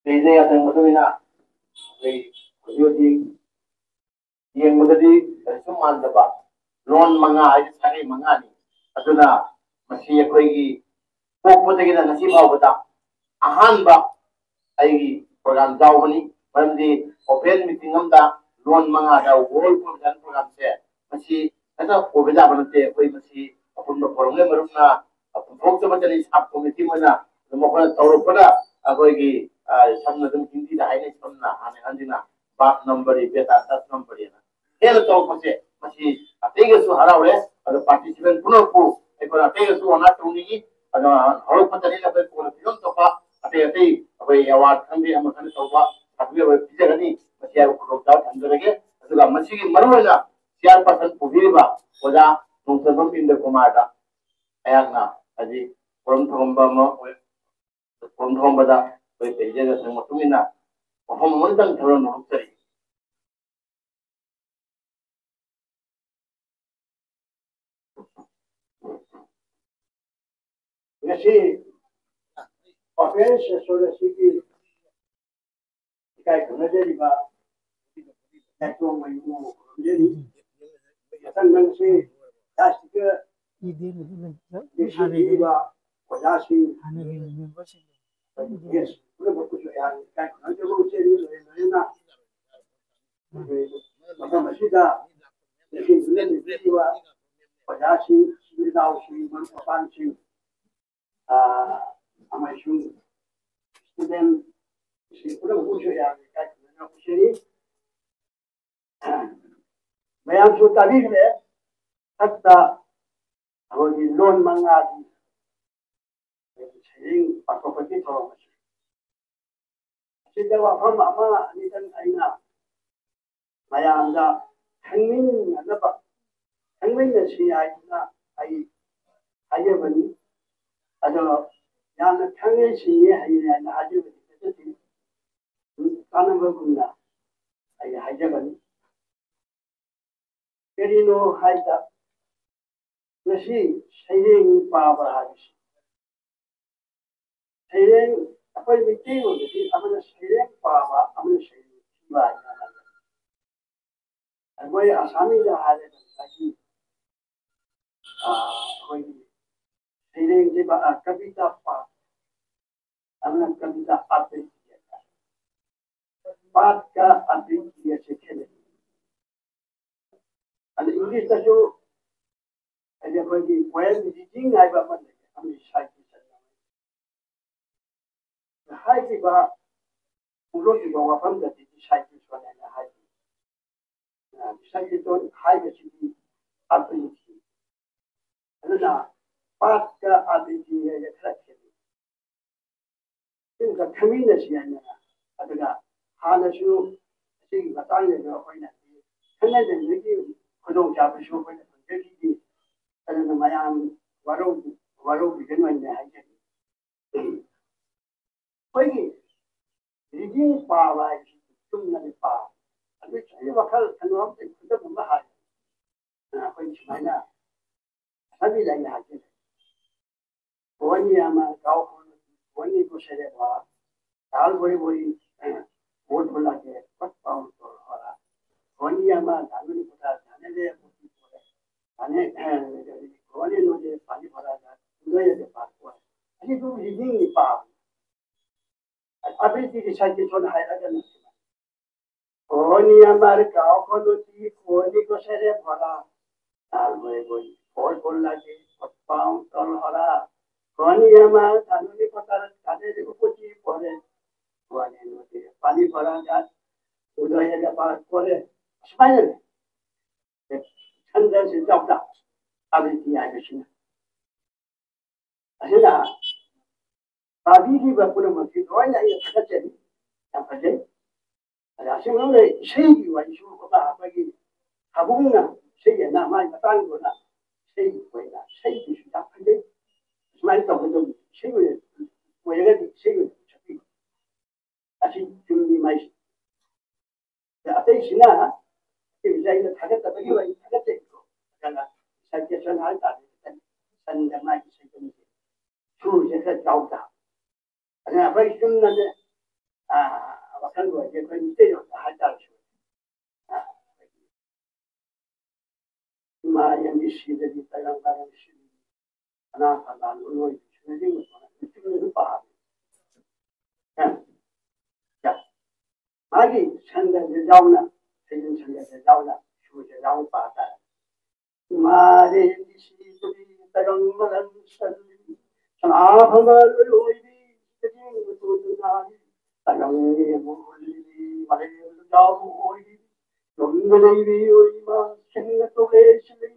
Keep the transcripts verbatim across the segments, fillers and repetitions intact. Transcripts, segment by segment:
ꯂꯩꯖꯩ꯫ ꯑꯗꯨꯒꯤ ꯃꯇꯨꯡ ꯏꯟꯅ ꯑꯩꯈꯣꯏ ꯍꯧꯖꯤꯛ ꯍꯧꯖꯤꯛ ꯌꯦꯡꯕꯗꯗꯤ ꯀꯔꯤꯁꯨ ꯃꯥꯟꯗꯕ ꯂꯣꯟ ꯃꯉꯥ ꯍꯥꯏꯗꯤ ꯁꯥꯒꯩ ꯃꯉꯥꯅꯤ꯫ ꯑꯗꯨꯅ ꯃꯁꯤ ꯑꯩꯈꯣꯏꯒꯤ ꯄꯣꯛꯄꯗꯒꯤꯅ ꯉꯁꯤ ꯐꯥꯎꯕꯗ ꯑꯍꯥꯟꯕ ꯑꯩꯒꯤ ꯄ꯭ꯔꯣꯒ꯭ꯔꯥꯝ ꯌꯥꯎꯕꯅꯤ꯫ ꯃꯔꯝꯗꯤ ꯑꯣꯄꯦꯟ ꯃꯤꯇꯤꯡ ꯑꯃꯗ ꯂꯣꯟ ꯃꯉꯥꯗ ꯋꯥꯔꯜ ꯀꯣꯟꯐ꯭ꯔꯦꯟꯁ ꯄ꯭ꯔꯣꯒ꯭ꯔꯥꯝꯁꯦ ꯃꯁꯤ ꯍꯦꯛꯇ ꯑꯣꯏꯕ ꯌꯥꯕ ꯅꯠꯇꯦ꯫ ꯑꯩꯈꯣꯏ ꯃꯁꯤ ꯑꯄꯨꯟꯕ ꯐꯣꯔꯝꯒꯤ ꯃꯔꯨꯞꯅ ꯄꯨꯊꯣꯛꯆꯕꯗꯅꯤ, ꯁꯕ ꯀꯣꯃꯤꯇꯤ ꯑꯣꯏꯅ ꯑꯗꯨꯝ ꯑꯩꯈꯣꯏꯅ ꯇꯧꯔꯛꯄꯗ ꯑꯩꯈꯣꯏꯒꯤ, ꯑ, ꯁꯝꯅ ꯑꯗꯨꯝ ꯍꯤꯟꯗꯤꯗ ꯍꯥꯏꯅꯩ, ꯁꯝꯅ ꯍꯥꯟꯅ ꯍꯟꯖꯤꯟꯅ ꯕꯥꯠ ꯅꯝꯕꯔꯤ, ꯕꯦꯇꯥ ꯗꯁ ꯅꯝꯕꯔꯤꯅ ꯍꯦꯟꯅ ꯇꯧꯔꯛꯄꯁꯦ ꯃꯁꯤ ꯑꯇꯩꯒꯁꯨ ꯍꯔꯥꯎꯔꯦ꯫ ꯑꯗꯣ ꯄꯥꯔꯇꯤꯁꯤꯄꯦꯟ ꯄꯨꯝꯅꯃꯛꯄꯨ ꯑꯩꯈꯣꯏꯅ ꯑꯇꯩꯒꯁꯨ ꯑꯣꯅꯔ ꯇꯧꯅꯤꯡꯉꯤ꯫ ꯑꯗꯣ ꯍꯧꯔꯛꯄꯗꯅꯤ ꯑꯩꯈꯣꯏ ꯀꯣꯟꯅ ꯐꯤꯕꯝ ꯊꯣꯛꯄ ꯑꯇꯩ ꯑꯇꯩ ꯑꯩꯈꯣꯏ ꯑꯦꯋꯥꯔꯗ ꯈꯪꯗꯦ ꯑꯃ ꯈꯪꯗꯦ ꯇꯧꯕ ꯁꯥꯔꯇꯤꯐꯤꯀꯦꯠ ꯑꯣꯏꯅ ꯄꯤꯖꯒꯅꯤ꯫ ꯃꯁꯤ ꯍꯥꯏꯕ ꯈꯨꯗꯣꯡꯆꯥꯕ ꯊꯝꯖꯔꯒꯦ꯫ ꯑꯗꯨꯒ ꯃꯁꯤꯒꯤ ꯃꯔꯨꯑꯣꯏꯅ ꯆꯤꯌꯥꯔ ꯄꯥꯔꯁꯟ ꯄꯨꯕꯤꯔꯤꯕ ꯑꯣꯖꯥ ꯅꯣꯡꯊꯣꯝꯕꯝ ꯏꯟꯗ꯭ꯔ ꯀꯨꯃꯥꯔꯗ ꯑꯩꯍꯥꯛꯅ ꯍꯧꯖꯤꯛ ꯄꯣꯔꯝ ꯊꯧꯔꯝꯕ ꯑꯃ ꯑꯣꯏ-, ꯄꯣꯔꯝ ꯊꯧꯔꯝꯕꯗ ꯑꯩꯈꯣꯏ ꯄꯦꯟꯖꯒꯁꯨ ꯃꯇꯨꯡ ꯏꯟꯅ ꯋꯥꯐꯝ ꯑꯃꯇꯪ ꯊꯝꯂꯝꯅ ꯍꯣꯠꯆꯔꯤ꯫ ꯉꯁꯤ ꯑꯣꯐꯦꯟꯁ ꯑꯁꯣꯁꯤꯌꯦꯁꯟꯒꯤ ꯏꯀꯥꯏ ꯈꯨꯝꯅꯖꯔꯤꯕ ꯅꯥꯏꯇꯣꯝ ꯃꯌꯨꯝꯕꯨ ꯈꯨꯔꯨꯝꯖꯔꯤ꯫ ꯃꯊꯪ ꯅꯪꯁꯤ ꯂꯥꯁꯇꯤꯛꯀ ꯂꯩꯁꯤꯟꯕꯤꯔꯤꯕ ꯑꯣꯖꯥꯁꯤꯡ, ꯒꯦꯁ ꯄꯨꯝꯅꯃꯛꯄꯨꯁꯨ ꯑꯩꯍꯥꯛ ꯏꯀꯥꯏ ꯈꯨꯝꯅꯖꯕ ꯎꯠꯆꯔꯤ꯫ ꯂꯣꯏꯅ ꯂꯣꯏꯅꯅ ꯑꯩꯈꯣꯏ ꯃꯐꯝ ꯑꯁꯤꯗ ꯂꯩꯁꯤꯟꯗꯨꯅ ꯂꯩꯕꯤꯔꯤꯕ ꯑꯣꯖꯥꯁꯤꯡ, ꯏꯆꯤꯜ ꯏꯅꯥꯎꯁꯤꯡ, ꯃꯔꯨꯞ ꯃꯄꯥꯡꯁꯤꯡ, ꯑꯥ, ꯑꯃꯁꯨꯡ ꯁ꯭ꯇꯨꯗꯦꯟꯠꯁꯤꯡ ꯄꯨꯝꯅꯃꯛꯄꯨꯁꯨ ꯌꯥꯝꯅ ꯏꯀꯥꯏ ꯈꯨꯝꯅꯅ ꯎꯠꯆꯔꯤ꯫ ꯃꯌꯥꯝꯁꯨ ꯇꯥꯕꯤꯈ꯭ꯔꯦ꯫ ꯃꯊꯛꯇ ꯑꯩꯈꯣꯏꯒꯤ ꯂꯣꯟ ꯃꯉꯥꯒꯤ ꯁꯩꯔꯦꯡ ꯄꯥꯊꯣꯛꯄꯒꯤ ꯊꯧꯔꯝ ꯑꯁꯤ꯫ ꯑꯁꯤꯗ ꯋꯥꯐꯝ ꯑꯃ ꯑꯅꯤꯗꯪ ꯑꯩꯅ ꯃꯌꯥꯝꯗ ꯈꯪꯃꯤꯟꯅꯅꯕ ꯈꯪꯃꯤꯟꯅꯁꯤ ꯍꯥꯏꯗꯨꯅ ꯑꯩ ꯍꯥꯏꯖꯕꯅꯤ꯫ ꯑꯗꯣ ꯌꯥꯝꯅ ꯈꯪꯉꯦ ꯁꯤꯡꯉꯦ ꯍꯩꯔꯦ ꯍꯥꯏꯅ ꯍꯥꯏꯖꯕꯗꯤ ꯅꯠꯆꯗꯦ꯫ ꯀꯥꯟꯅꯕꯒꯨꯝꯅ ꯑꯩ ꯍꯥꯏꯖꯕꯅꯤ꯫ ꯀꯔꯤꯅꯣ ꯍꯥꯏꯕꯗ ꯉꯁꯤ ꯁꯩꯔꯦꯡ ꯄꯥꯕ ꯍꯥꯏꯕꯁꯤ ꯁꯩꯔꯦꯡ ꯑꯩꯈꯣꯏ ꯃꯤꯇꯩꯂꯣꯟꯗꯗꯤ ꯑꯃꯅ ꯁꯩꯔꯦꯡ ꯄꯥꯕ ꯑꯃꯅ ꯁꯩꯔꯦꯡ ꯊꯤꯕ ꯍꯥꯏꯅ ꯍꯥꯏ꯫ ꯑꯩꯈꯣꯏ ꯑꯁꯥꯃꯤꯗ ꯍꯥꯏꯔꯒ ꯉꯁꯥꯏꯒꯤ ꯑꯩꯈꯣꯏꯒꯤ ꯁꯩꯔꯦꯡꯁꯦ ꯀꯕꯤꯇꯥ ꯄꯥꯕ ꯑꯃꯅ ꯀꯕꯤꯇꯥ ꯑꯥꯕ꯭ꯔꯤꯇꯤ ꯍꯥꯏꯇꯥꯔꯦ꯫ ꯄꯥꯠꯀ ꯑꯥꯕ꯭ꯔꯤꯇꯤ ꯑꯁꯦ ꯈꯦꯠꯅꯩ꯫ ꯑꯗ ꯏꯪꯂꯤꯁꯇꯁꯨ ꯍꯥꯏꯗꯤ ꯑꯩꯈꯣꯏꯒꯤ ꯄꯣꯏꯝ ꯔꯤꯗꯤꯡ ꯍꯥꯏꯕ ꯑꯃ ꯂꯩ ꯑꯃꯗꯤ ꯁꯥꯏꯀꯤ ꯍꯥꯏꯔꯤꯕ ꯄꯣꯛꯂꯛꯂꯤꯕ ꯋꯥꯐꯝꯗꯗꯤ ꯁꯥꯏꯀꯤ ꯍꯥꯏꯅ ꯍꯥꯏ꯫ ꯁꯥꯏꯀꯤ ꯍꯥꯏꯕꯁꯤꯗꯤ ꯑꯥꯕ꯭ꯔꯤꯇꯤ꯫ ꯑꯗꯨꯅ ꯄꯥꯠꯀ ꯑꯥꯕ꯭ꯔꯤꯇꯤ ꯍꯥꯏꯁꯦ ꯈꯔ ꯈꯦꯠꯅꯩ꯫ ꯁꯤꯃꯇ ꯈꯪꯃꯤꯟꯅꯁꯤ ꯍꯥꯏꯅ꯫ ꯑꯗꯨꯒ ꯍꯥꯟꯅꯁꯨ ꯑꯁꯤꯒꯤ ꯃꯇꯥꯡꯗꯁꯨ ꯑꯩꯈꯣꯏꯅ ꯈꯪꯅꯖꯅꯕꯒꯤ ꯈꯨꯗꯣꯡꯆꯥꯕꯁꯨ ꯑꯩꯈꯣꯏꯅ ꯐꯪꯖꯈꯤꯗꯦ꯫ ꯑꯗꯨꯅ ꯃꯌꯥꯝ ꯋꯥꯔꯧ ꯋꯥꯔꯧꯕꯤꯒꯅꯨ ꯍꯥꯏꯅ ꯍꯥꯏꯖꯔꯤ꯫ ꯑꯩꯈꯣꯏꯒꯤ ꯔꯤꯗꯤꯡ ꯄꯥꯕ ꯍꯥꯏꯁꯤ ꯆꯨꯝꯅꯗꯤ ꯄꯥꯕ꯫ ꯑꯗꯨ ꯆꯨꯝꯅ ꯋꯥꯈꯜ ꯀꯩꯅꯣ ꯑꯝꯇ ꯈꯨꯗꯝ ꯑꯃ ꯍꯥꯏ꯫ ꯑꯩꯈꯣꯏ ꯁꯨꯃꯥꯏꯅ ꯁꯕꯤ ꯂꯩ ꯍꯥꯏꯖꯔꯤ꯫ ꯀꯣꯟ ꯌꯥꯃ ꯀꯥꯎ ꯀꯣꯟ ꯀꯣꯟꯅꯤ ꯀꯣꯁꯦꯔꯦ ꯕꯥ ꯇꯥꯜ ꯕꯣꯔꯤ ꯕꯣꯔꯤ ꯀꯣꯟ ꯕꯣꯂꯥ ꯀꯦ ꯄꯠ ꯄꯥꯎ ꯇꯣ ꯍꯣꯔꯥ ꯀꯣꯟ ꯌꯥꯃ ꯗꯥꯅꯨ ꯅꯤ ꯀꯣꯇꯥ ꯗꯥꯅꯦ ꯂꯦ ꯀꯣꯇꯤ ꯀꯣꯔꯦ ꯗꯥꯅꯦ ꯀꯣꯟ ꯅꯣ ꯗꯦ ꯄꯥꯅꯤ ꯍꯣꯔꯥ ꯗꯥ ꯗꯣ ꯌꯥ ꯗꯦ ꯄꯥ ꯀꯣ ꯑꯁꯤ ꯑꯗꯨꯝ ꯔꯤꯗꯤꯡꯅꯤ ꯄꯥꯕ꯫ ꯑꯕ꯭ꯔꯤꯇꯤꯒꯤ ꯁꯥꯏꯀꯤ ꯁꯣꯟ ꯍꯥꯏꯔꯒꯅ ꯀꯣꯟ ꯌꯥꯃ ꯀꯥꯎ ꯀꯣꯟ ꯅꯣ ꯇꯤ ꯀꯣꯟꯅꯤ ꯀꯣꯁꯦꯔꯦ ꯕꯣꯔꯥ ꯇꯥꯜ ꯕꯣꯔꯤ ꯕꯣꯔꯤ ꯀꯣꯟ ꯕꯣꯂꯥ ꯀꯦ ꯄꯠ ꯄꯥꯎ ꯇꯣ ꯍꯣꯔꯥ ꯀꯣꯟ ꯌꯥꯃ ꯗꯥꯅꯨ ꯅꯤ ꯀꯣꯇꯥ ꯗꯥꯅꯦ ꯂꯦ ꯀꯣꯇꯤ ꯀꯣꯔꯦ ꯀꯣꯟ ꯅꯣ ꯗꯦ ꯄꯥꯅꯤ ꯍꯣꯔꯥ ꯗꯥ ꯎꯗꯣ ꯌꯥ ꯗꯦ ꯄꯥ ꯀꯣꯔꯦ꯫ ꯑꯁꯨꯃꯥꯏꯅ ꯂꯩ꯫ ꯁꯟꯗ꯭ꯔꯁꯤ ꯆꯥꯎꯗ ꯑꯕ꯭ꯔꯤꯇꯤ ꯍꯥꯏꯕꯁꯤꯅ꯫ ꯑꯁꯤꯅ ꯄꯥꯕꯤꯔꯤꯕ ꯄꯨꯝꯅꯃꯛꯁꯤ ꯂꯣꯏꯅ ꯑꯩꯅ ꯊꯥꯒꯠꯆꯔꯤ꯫ ꯌꯥꯝ ꯐꯖꯩ꯫ ꯑꯗ ꯑꯁꯤꯒꯨꯝꯕ ꯏꯁꯩꯒꯤ ꯋꯥꯔꯤꯁꯨ ꯑꯃ ꯑꯩꯈꯣꯏꯒꯤ ꯍꯥꯕꯨꯡꯅ ꯏꯁꯩ ꯑꯅ ꯃꯥꯒꯤ ꯃꯇꯥꯡꯗꯨꯅ ꯏꯁꯩ ꯑꯣꯏꯅ ꯏꯁꯩꯒꯤꯁꯨ ꯌꯥꯝ ꯐꯖꯩ꯫ ꯁꯨꯃꯥꯏꯅ ꯇꯧꯒꯗꯧꯕꯅꯤ꯫ ꯏꯁꯩ ꯑꯣꯏꯅ ꯑꯣꯏꯔꯒꯗꯤ ꯏꯁꯩ ꯑꯣꯏꯅ ꯁꯛꯄꯤꯌꯨ꯫ ꯑꯁꯤ ꯆꯨꯝꯃꯤ ꯃꯥꯏꯁꯦ꯫ ꯑꯗ ꯑꯇꯩꯁꯤꯅ, ꯑꯇꯩꯁꯤꯅ ꯑꯩꯅ ꯊꯥꯒꯠꯇꯕꯒꯤ ꯋꯥꯔꯤ ꯊꯥꯒꯠꯆꯩꯀꯣ꯫ ꯑꯗꯨꯅ citation ꯍꯥꯏꯇꯥꯔꯦ, ꯁꯟꯗ ꯃꯥꯒꯤ ꯁꯩꯇꯝꯁꯦ꯫ ꯁꯨꯔꯁꯦ ꯈꯔ ꯌꯥꯎꯗ꯫ ꯑꯗꯨꯅ ꯑꯩꯈꯣꯏ ꯆꯨꯝꯅꯅꯦ, ꯑꯥ, ꯋꯥꯈꯜ ꯑꯣꯏꯔꯗꯤ ꯑꯩꯈꯣꯏ ꯃꯤꯇꯩꯂꯣꯟꯗ ꯍꯥꯏꯇꯥꯔꯁꯨ, ꯑꯥ, ꯏꯃꯥ ꯌꯦꯡꯕꯤ ꯁꯤꯗꯗꯤ ꯇꯥꯏꯕꯪ ꯄꯥꯟꯕ ꯁꯤꯗꯤ ꯑꯅꯥ ꯈꯪꯗ ꯂꯣꯏ ꯂꯣꯏ ꯁꯤꯅꯗꯤ ꯆꯨꯝꯅꯁꯨ ꯄꯥꯝꯃꯤ꯫ ꯑꯥ, ꯌꯥ꯫ ꯃꯥꯒꯤ ꯁꯟꯗꯁꯦ ꯌꯥꯎꯅ, ꯁꯩꯔꯦꯡ ꯁꯟꯗꯁꯦ ꯌꯥꯎꯅ, ꯁꯨꯔꯁꯦ ꯌꯥꯎꯅ ꯄꯥ ꯇꯥꯔꯦ꯫ ꯏꯃꯥ ꯌꯦꯡꯕꯤ ꯁꯤꯗꯗꯤ ꯇꯥꯏꯕꯪ ꯃꯥꯂꯪ ꯁꯟ ꯁꯅꯥ ꯐꯝꯕ ꯂꯣꯏ ꯑꯣꯏꯕꯤ ꯁꯤꯗꯗꯤ ꯃꯇꯣꯟꯗꯨꯅ ꯇꯥꯏꯕꯪ ꯌꯦꯡꯕ ꯑꯣꯏꯕꯤ ꯃꯥꯂꯦꯝ ꯌꯥꯎꯕ ꯑꯣꯏꯕꯤ ꯌꯨꯝꯗ ꯂꯩꯕꯤ ꯑꯣꯏꯕ ꯁꯤꯡꯅ ꯇꯧꯔꯦ ꯁꯤꯜꯂꯤ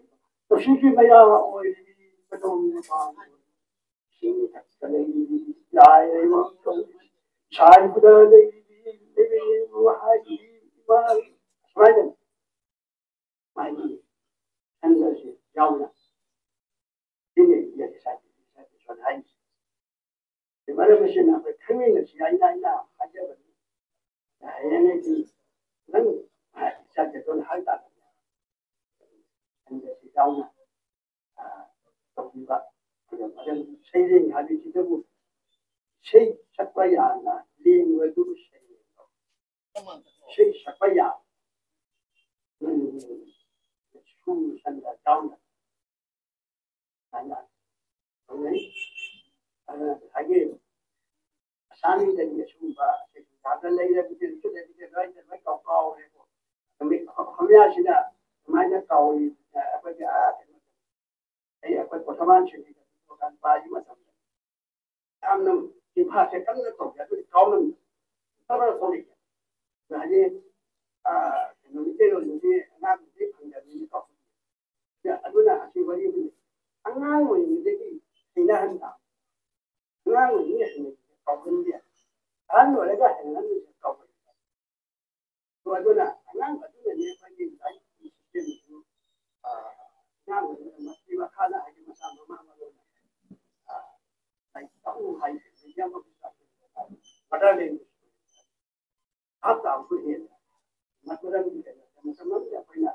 ꯅꯨꯡꯁꯤꯒꯤ ꯃꯌꯥ ꯑꯣꯏꯕꯤ ꯃꯇꯣꯟ ꯃꯄꯥꯟ ꯏꯁꯤꯡ ꯃꯊꯛꯇ ꯂꯩꯔꯤꯕꯤ ꯂꯥꯏ ꯂꯩꯃ ꯁꯥꯏꯕꯗ ꯂꯩꯔꯤꯕꯤ ꯂꯩꯕꯤꯕꯨ ꯍꯥꯏꯕꯤ ꯏꯃꯥ ꯁꯨꯃꯥꯏꯅ ꯃꯥꯒꯤ ꯁꯟꯗꯁꯤ ꯌꯥꯎꯅ ꯁꯤꯅꯤ ꯉꯁꯤ ꯁꯥꯏ ꯁꯟꯗ ꯍꯥꯏꯔꯤꯁꯦ꯫ ꯃꯔꯝ ꯑꯁꯤꯅ ꯑꯩꯈꯣꯏ ꯈꯪꯃꯤꯟꯅꯁꯤ ꯍꯥꯏꯅ ꯑꯩꯅ ꯍꯥꯏꯖꯕꯅꯤ꯫ ꯍꯌꯦꯡ ꯑꯩꯗꯤ ꯅꯪ ꯏꯆꯥ ꯆꯦꯇꯣꯟ ꯍꯥꯏ ꯇꯥꯔꯦ꯫ ꯁꯟꯗꯁꯤ ꯌꯥꯎꯅ ꯇꯧꯕꯤꯕ꯫ ꯑꯗꯨꯒ ꯃꯔꯝ ꯁꯩꯔꯦꯡ ꯍꯥꯏꯕꯁꯤꯗꯕꯨ ꯏꯁꯩ ꯁꯛꯄ ꯌꯥꯅ ꯂꯦꯡꯕꯗꯨ ꯁꯩꯔꯦꯡ ꯀꯧꯏ꯫ ꯏꯁꯩ ꯁꯛꯄ ꯌꯥꯕ ꯁꯨꯔ ꯁꯟꯗ ꯌꯥꯎꯅ ꯍꯥꯏꯅ ꯇꯧꯅꯩ꯫ ꯑꯗꯨꯅ ꯉꯁꯥꯏꯒꯤ ꯑꯁꯥꯃꯤꯗꯒꯤ ꯑꯁꯤꯒꯨꯝꯕ ꯁꯩꯁꯨ ꯌꯥꯝꯅ ꯂꯩꯔꯕꯗꯤ ꯂꯩꯁꯨ ꯂꯩꯕꯗꯤ ꯂꯣꯏꯅ ꯂꯣꯏ ꯀꯥꯎ ꯀꯥꯎꯔꯦꯀꯣ꯫ ꯅꯨꯃꯤꯠ ꯈꯣꯝꯌꯥꯁꯤꯗ ꯀꯃꯥꯏꯅ ꯀꯥꯎꯏ? ꯑꯩꯈꯣꯏꯒꯤ ꯑꯥ ꯀꯩꯅꯣ ꯑꯩ ꯑꯩꯈꯣꯏ ꯄꯣꯊꯃꯥꯟꯁꯤꯡꯒꯤ ꯄꯥꯏꯕ ꯃꯇꯝꯗ ꯌꯥꯝꯅ ꯆꯤꯟꯐꯥꯁꯦ ꯀꯟꯅ ꯇꯧꯖꯩ꯫ ꯑꯗꯨꯗꯤ ꯀꯥꯎꯅ ꯈꯔ ꯊꯣꯛꯂꯛꯑꯦ꯫ ꯍꯥꯏꯗꯤ ꯀꯩꯅꯣ ꯃꯤꯇꯩꯂꯣꯟꯗꯗꯤ ꯑꯉꯥꯡꯗꯨꯗꯤ ꯐꯪꯗꯕꯅꯤꯅꯀꯣ꯫ ꯑꯗꯨꯅ ꯑꯁꯤ ꯋꯥꯔꯤꯗꯨ ꯑꯉꯥꯡ ꯑꯣꯏꯔꯤꯉꯩꯗꯒꯤ ꯍꯩꯅꯍꯟꯕ꯫ ꯑꯉꯥꯡ ꯑꯣꯏꯔꯤꯉꯩ ꯍꯩꯅꯕꯤꯁꯦ ꯀꯥꯎꯍꯟꯕ ꯌꯥꯏ꯫ ꯑꯍꯟ ꯑꯣꯏꯔꯒ ꯍꯩꯅꯍꯟꯕꯁꯦ ꯀꯥꯎꯍꯟꯕ ꯌꯥꯏ꯫ ꯑꯗꯨꯅ ꯑꯉꯥꯡ ꯑꯗꯨꯅꯅꯦ ꯑꯩꯈꯣꯏꯒꯤ ꯂꯥꯏꯔꯤꯛꯀꯤ system ꯑꯗꯨ ꯃꯔꯝꯗꯤ ꯀꯩꯅꯣ? ꯃꯇꯝ ꯑꯃꯗ ꯑꯩꯈꯣꯏꯅ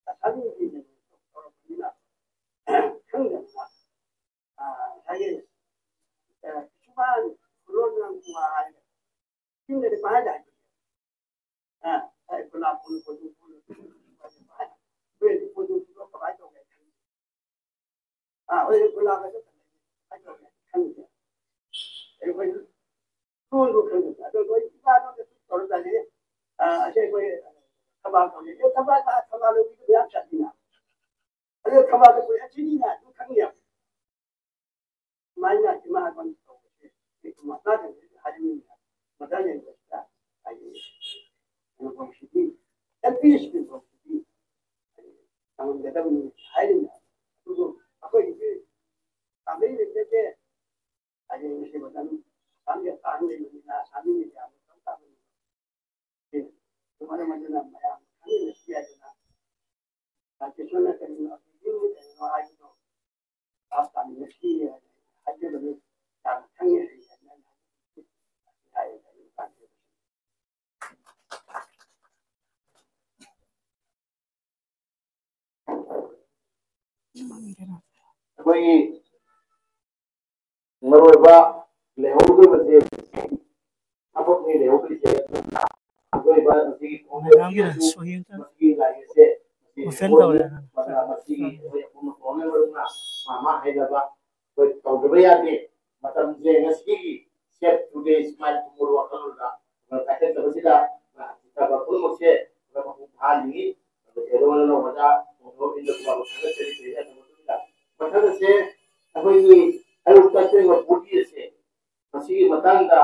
ꯑꯁꯥꯃꯤꯒꯤ ꯀꯩꯅꯣ ꯇꯧꯔꯛꯄꯅꯤꯅ ꯈꯪꯗꯕ꯫ ꯑ, ꯉꯁꯥꯏꯒꯤ, ꯑ, ꯁꯨꯃꯥꯡ ꯈꯨꯂꯣꯟ ꯉꯥꯡꯕ ꯍꯥꯏꯔꯒ ꯆꯤꯡꯗꯗꯤ ꯄꯪꯍꯥꯏꯗ ꯍꯥꯏꯕꯅꯦ꯫ ꯑ, ꯑꯩ ꯈꯨꯂꯥꯛ ꯄꯨꯟ ꯄꯣꯠꯇꯨ ꯄꯨꯟ ꯅꯣꯏꯗꯤ ꯄꯣꯠꯇꯨ ꯄꯨꯟ ꯀꯃꯥꯏꯅ ꯇꯧꯒꯦ ꯈꯪꯗꯦ꯫ ꯑ, ꯍꯣꯏ, ꯈꯨꯂꯥꯛ ꯑꯗꯨ ꯀꯃꯥꯏꯅ ꯇꯧꯒꯦ ꯈꯪꯗꯦ꯫ ꯑꯩꯈꯣꯏ ꯂꯣꯟꯗꯣ ꯈꯪꯗꯦ꯫ ꯑꯗꯣ ꯅꯣꯏ ꯏꯃꯥ ꯂꯣꯟꯗ ꯁꯨꯝ ꯇꯧꯔꯖꯥꯠꯅꯤ꯫ ꯑ, ꯑꯁꯤ ꯑꯩꯈꯣꯏ ꯊꯕꯥꯛ ꯇꯧꯅꯤ꯫ ꯑꯦ, ꯊꯕꯥꯛ, ꯊꯕꯥꯛ ꯂꯧꯕꯤꯗꯨ ꯃꯌꯥꯝ ꯆꯠꯂꯤꯅ꯫ ꯑꯗꯨ ꯊꯕꯥꯛꯇꯨ ꯀꯨꯏꯔꯛꯈꯤꯅꯤꯅ ꯑꯗꯨꯝ ꯈꯪꯉꯦꯕ꯫ ꯁꯨꯃꯥꯏꯅ ꯏꯃꯥ ꯂꯣꯟ ꯇꯧꯕꯁꯦ ꯃꯇꯥꯡꯗ ꯍꯥꯏꯅꯤꯡꯉꯤ꯫ ꯃꯇꯥꯡ ꯌꯦꯡꯕꯁꯤꯗ ꯍꯥꯏꯗꯤ ꯀꯩꯅꯣ ꯇꯧꯕꯁꯤꯗꯤ, ꯑꯦꯜ ꯄꯤ ꯁ꯭ꯀꯨꯜ ꯇꯧꯕꯁꯤꯗꯤ ꯍꯥꯏꯗꯤ ꯇꯝꯍꯟꯒꯗꯕꯅꯤ ꯍꯥꯏꯔꯤꯕ꯫ ꯑꯗꯨꯕꯨ ꯑꯩꯈꯣꯏꯒꯤꯗꯤ ꯇꯝꯕꯩ ꯂꯩꯖꯗꯦ꯫ ꯍꯥꯏꯗꯤ ꯉꯁꯤ ꯃꯇꯝ ꯑꯁꯥꯝꯒꯤ ꯑꯉꯥꯡ ꯂꯩꯕꯅꯤꯅ ꯑꯁꯥꯝꯒꯤ ꯃꯦꯗꯤꯌꯥ ꯑꯃ ꯇꯧ ꯇꯥꯕꯅꯤ꯫ ꯃꯔꯝ ꯑꯗꯨꯅ ꯃꯌꯥꯝ ꯈꯪꯃꯤꯟꯅꯁꯤ ꯍꯥꯏꯗꯅ ꯇ꯭ꯔꯥꯟꯁꯂꯦꯁꯟꯅ ꯀꯔꯤꯅꯣ, ꯑꯗꯨꯒꯤ ꯀꯔꯤꯅꯣ ꯍꯥꯏꯕꯗꯣ ꯚꯥꯞ ꯇꯥꯃꯤꯟꯅꯁꯤ ꯍꯥꯏꯖꯕꯅꯤ꯫ ꯌꯥꯝ ꯈꯪꯉꯦ ꯍꯥꯏꯅ ꯍꯥꯏ꯫ ꯑꯩꯈꯣꯏꯒꯤ ꯃꯔꯨꯑꯣꯏꯕ ꯂꯩꯍꯧꯗꯕꯁꯦ ꯊꯕꯛꯅꯤ ꯂꯩꯍꯧꯗ꯭ꯔꯤꯁꯦ꯫ ꯑꯗꯨꯅ ꯑꯩꯈꯣꯏ ꯃꯁꯤꯒꯤ ꯃꯦꯗꯥꯝꯒꯤꯅ ꯁꯣꯏꯌꯦ꯫ ꯃꯁꯤꯒꯤ ꯂꯥꯏꯔꯤꯛꯁꯦ ꯃꯁꯤ ꯑꯣꯐꯦꯟ ꯇꯧꯔꯦ꯫ ꯃꯁꯤꯒꯤ ꯑꯩꯈꯣꯏ ꯑꯄꯨꯟꯕ ꯄ꯭ꯔꯣꯕ꯭ꯂꯦꯝ ꯑꯣꯏꯔꯒ ꯃꯥ ꯃꯥ ꯍꯥꯏꯅꯕ ꯑꯩꯈꯣꯏ ꯇꯧꯗꯕ ꯌꯥꯗꯦ꯫ ꯃꯇꯝꯁꯦ ꯉꯁꯤꯒꯤ Save Today, Smile Tomorrow ꯋꯥꯈꯜꯂꯣꯟꯗ ꯄꯥꯏꯈꯠꯆꯕꯁꯤꯗ ꯑꯐꯕ ꯄꯨꯝꯅꯃꯛꯁꯦ ꯃꯄꯨꯡ ꯐꯥꯍꯟꯅꯤꯡꯏ꯫ ꯑꯗꯨꯒ ꯂꯣꯏꯅ ꯂꯧꯕꯗ ꯊꯥꯒꯠꯆꯔꯤ꯫ ꯃꯊꯪ ꯑꯁꯦ ꯑꯩꯈꯣꯏꯒꯤ ꯑꯌꯨꯛꯇ ꯑꯁꯦꯡꯕ ꯕꯣꯗꯤ ꯑꯁꯦ ꯃꯁꯤꯒꯤ ꯃꯇꯥꯡꯗ,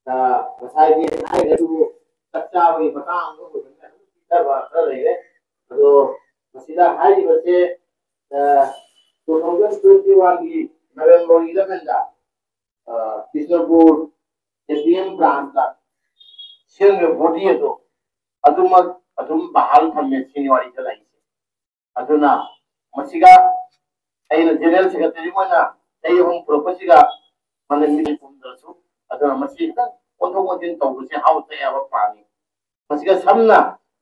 ꯑ, ꯉꯁꯥꯏꯒꯤ ꯍꯥꯏꯔꯤꯕ ꯑꯗꯨꯕꯨ ꯆꯥꯛ ꯆꯥꯕꯒꯤ ꯃꯇꯥꯡ ꯑꯃ ꯑꯣꯏꯕꯅꯤꯅ ꯑꯗꯨꯝ ꯄꯤꯖꯕ ꯈꯔ ꯂꯩꯔꯦ꯫ ꯑꯗꯣ ꯃꯁꯤꯗ ꯍꯥꯏꯔꯤꯕꯁꯦ, ꯑ, two thousand twenty-one ꯒꯤ November eleven ꯗ, ꯑ, Bishnupur A P M branch ꯇ ꯁꯦꯝꯂꯤꯕ ꯕꯣꯗꯤ ꯑꯗꯣ ꯑꯗꯨꯃꯛ ꯑꯗꯨꯝ ꯕꯍꯥꯜ ꯊꯝꯃꯦ ꯁꯤꯅꯤ ꯋꯥꯔꯤꯗ ꯂꯩꯔꯤꯁꯦ꯫ ꯑꯗꯨꯅ ꯃꯁꯤꯒ ꯑꯩꯅ ꯖꯦꯅꯔꯦꯜ ꯁꯦꯀ꯭ꯔꯦꯇꯔꯤ ꯑꯣꯏꯅ ꯆꯍꯤ ꯑꯍꯨꯝ ꯄꯨꯔꯛꯄꯁꯤꯒ ꯃꯅꯤꯄꯨꯔ ꯄꯨꯝꯗ꯭ꯔꯁꯨ, ꯑꯗꯨꯅ ꯃꯁꯤ ꯈꯤꯇꯪ ꯑꯣꯟꯊꯣꯛ ꯑꯣꯟꯁꯤꯟ ꯇꯧꯕꯁꯦ ꯍꯥꯎꯁꯇ ꯑꯌꯥꯕ ꯄꯥꯝꯃꯤ꯫ ꯃꯁꯤꯒ ꯁꯝꯅ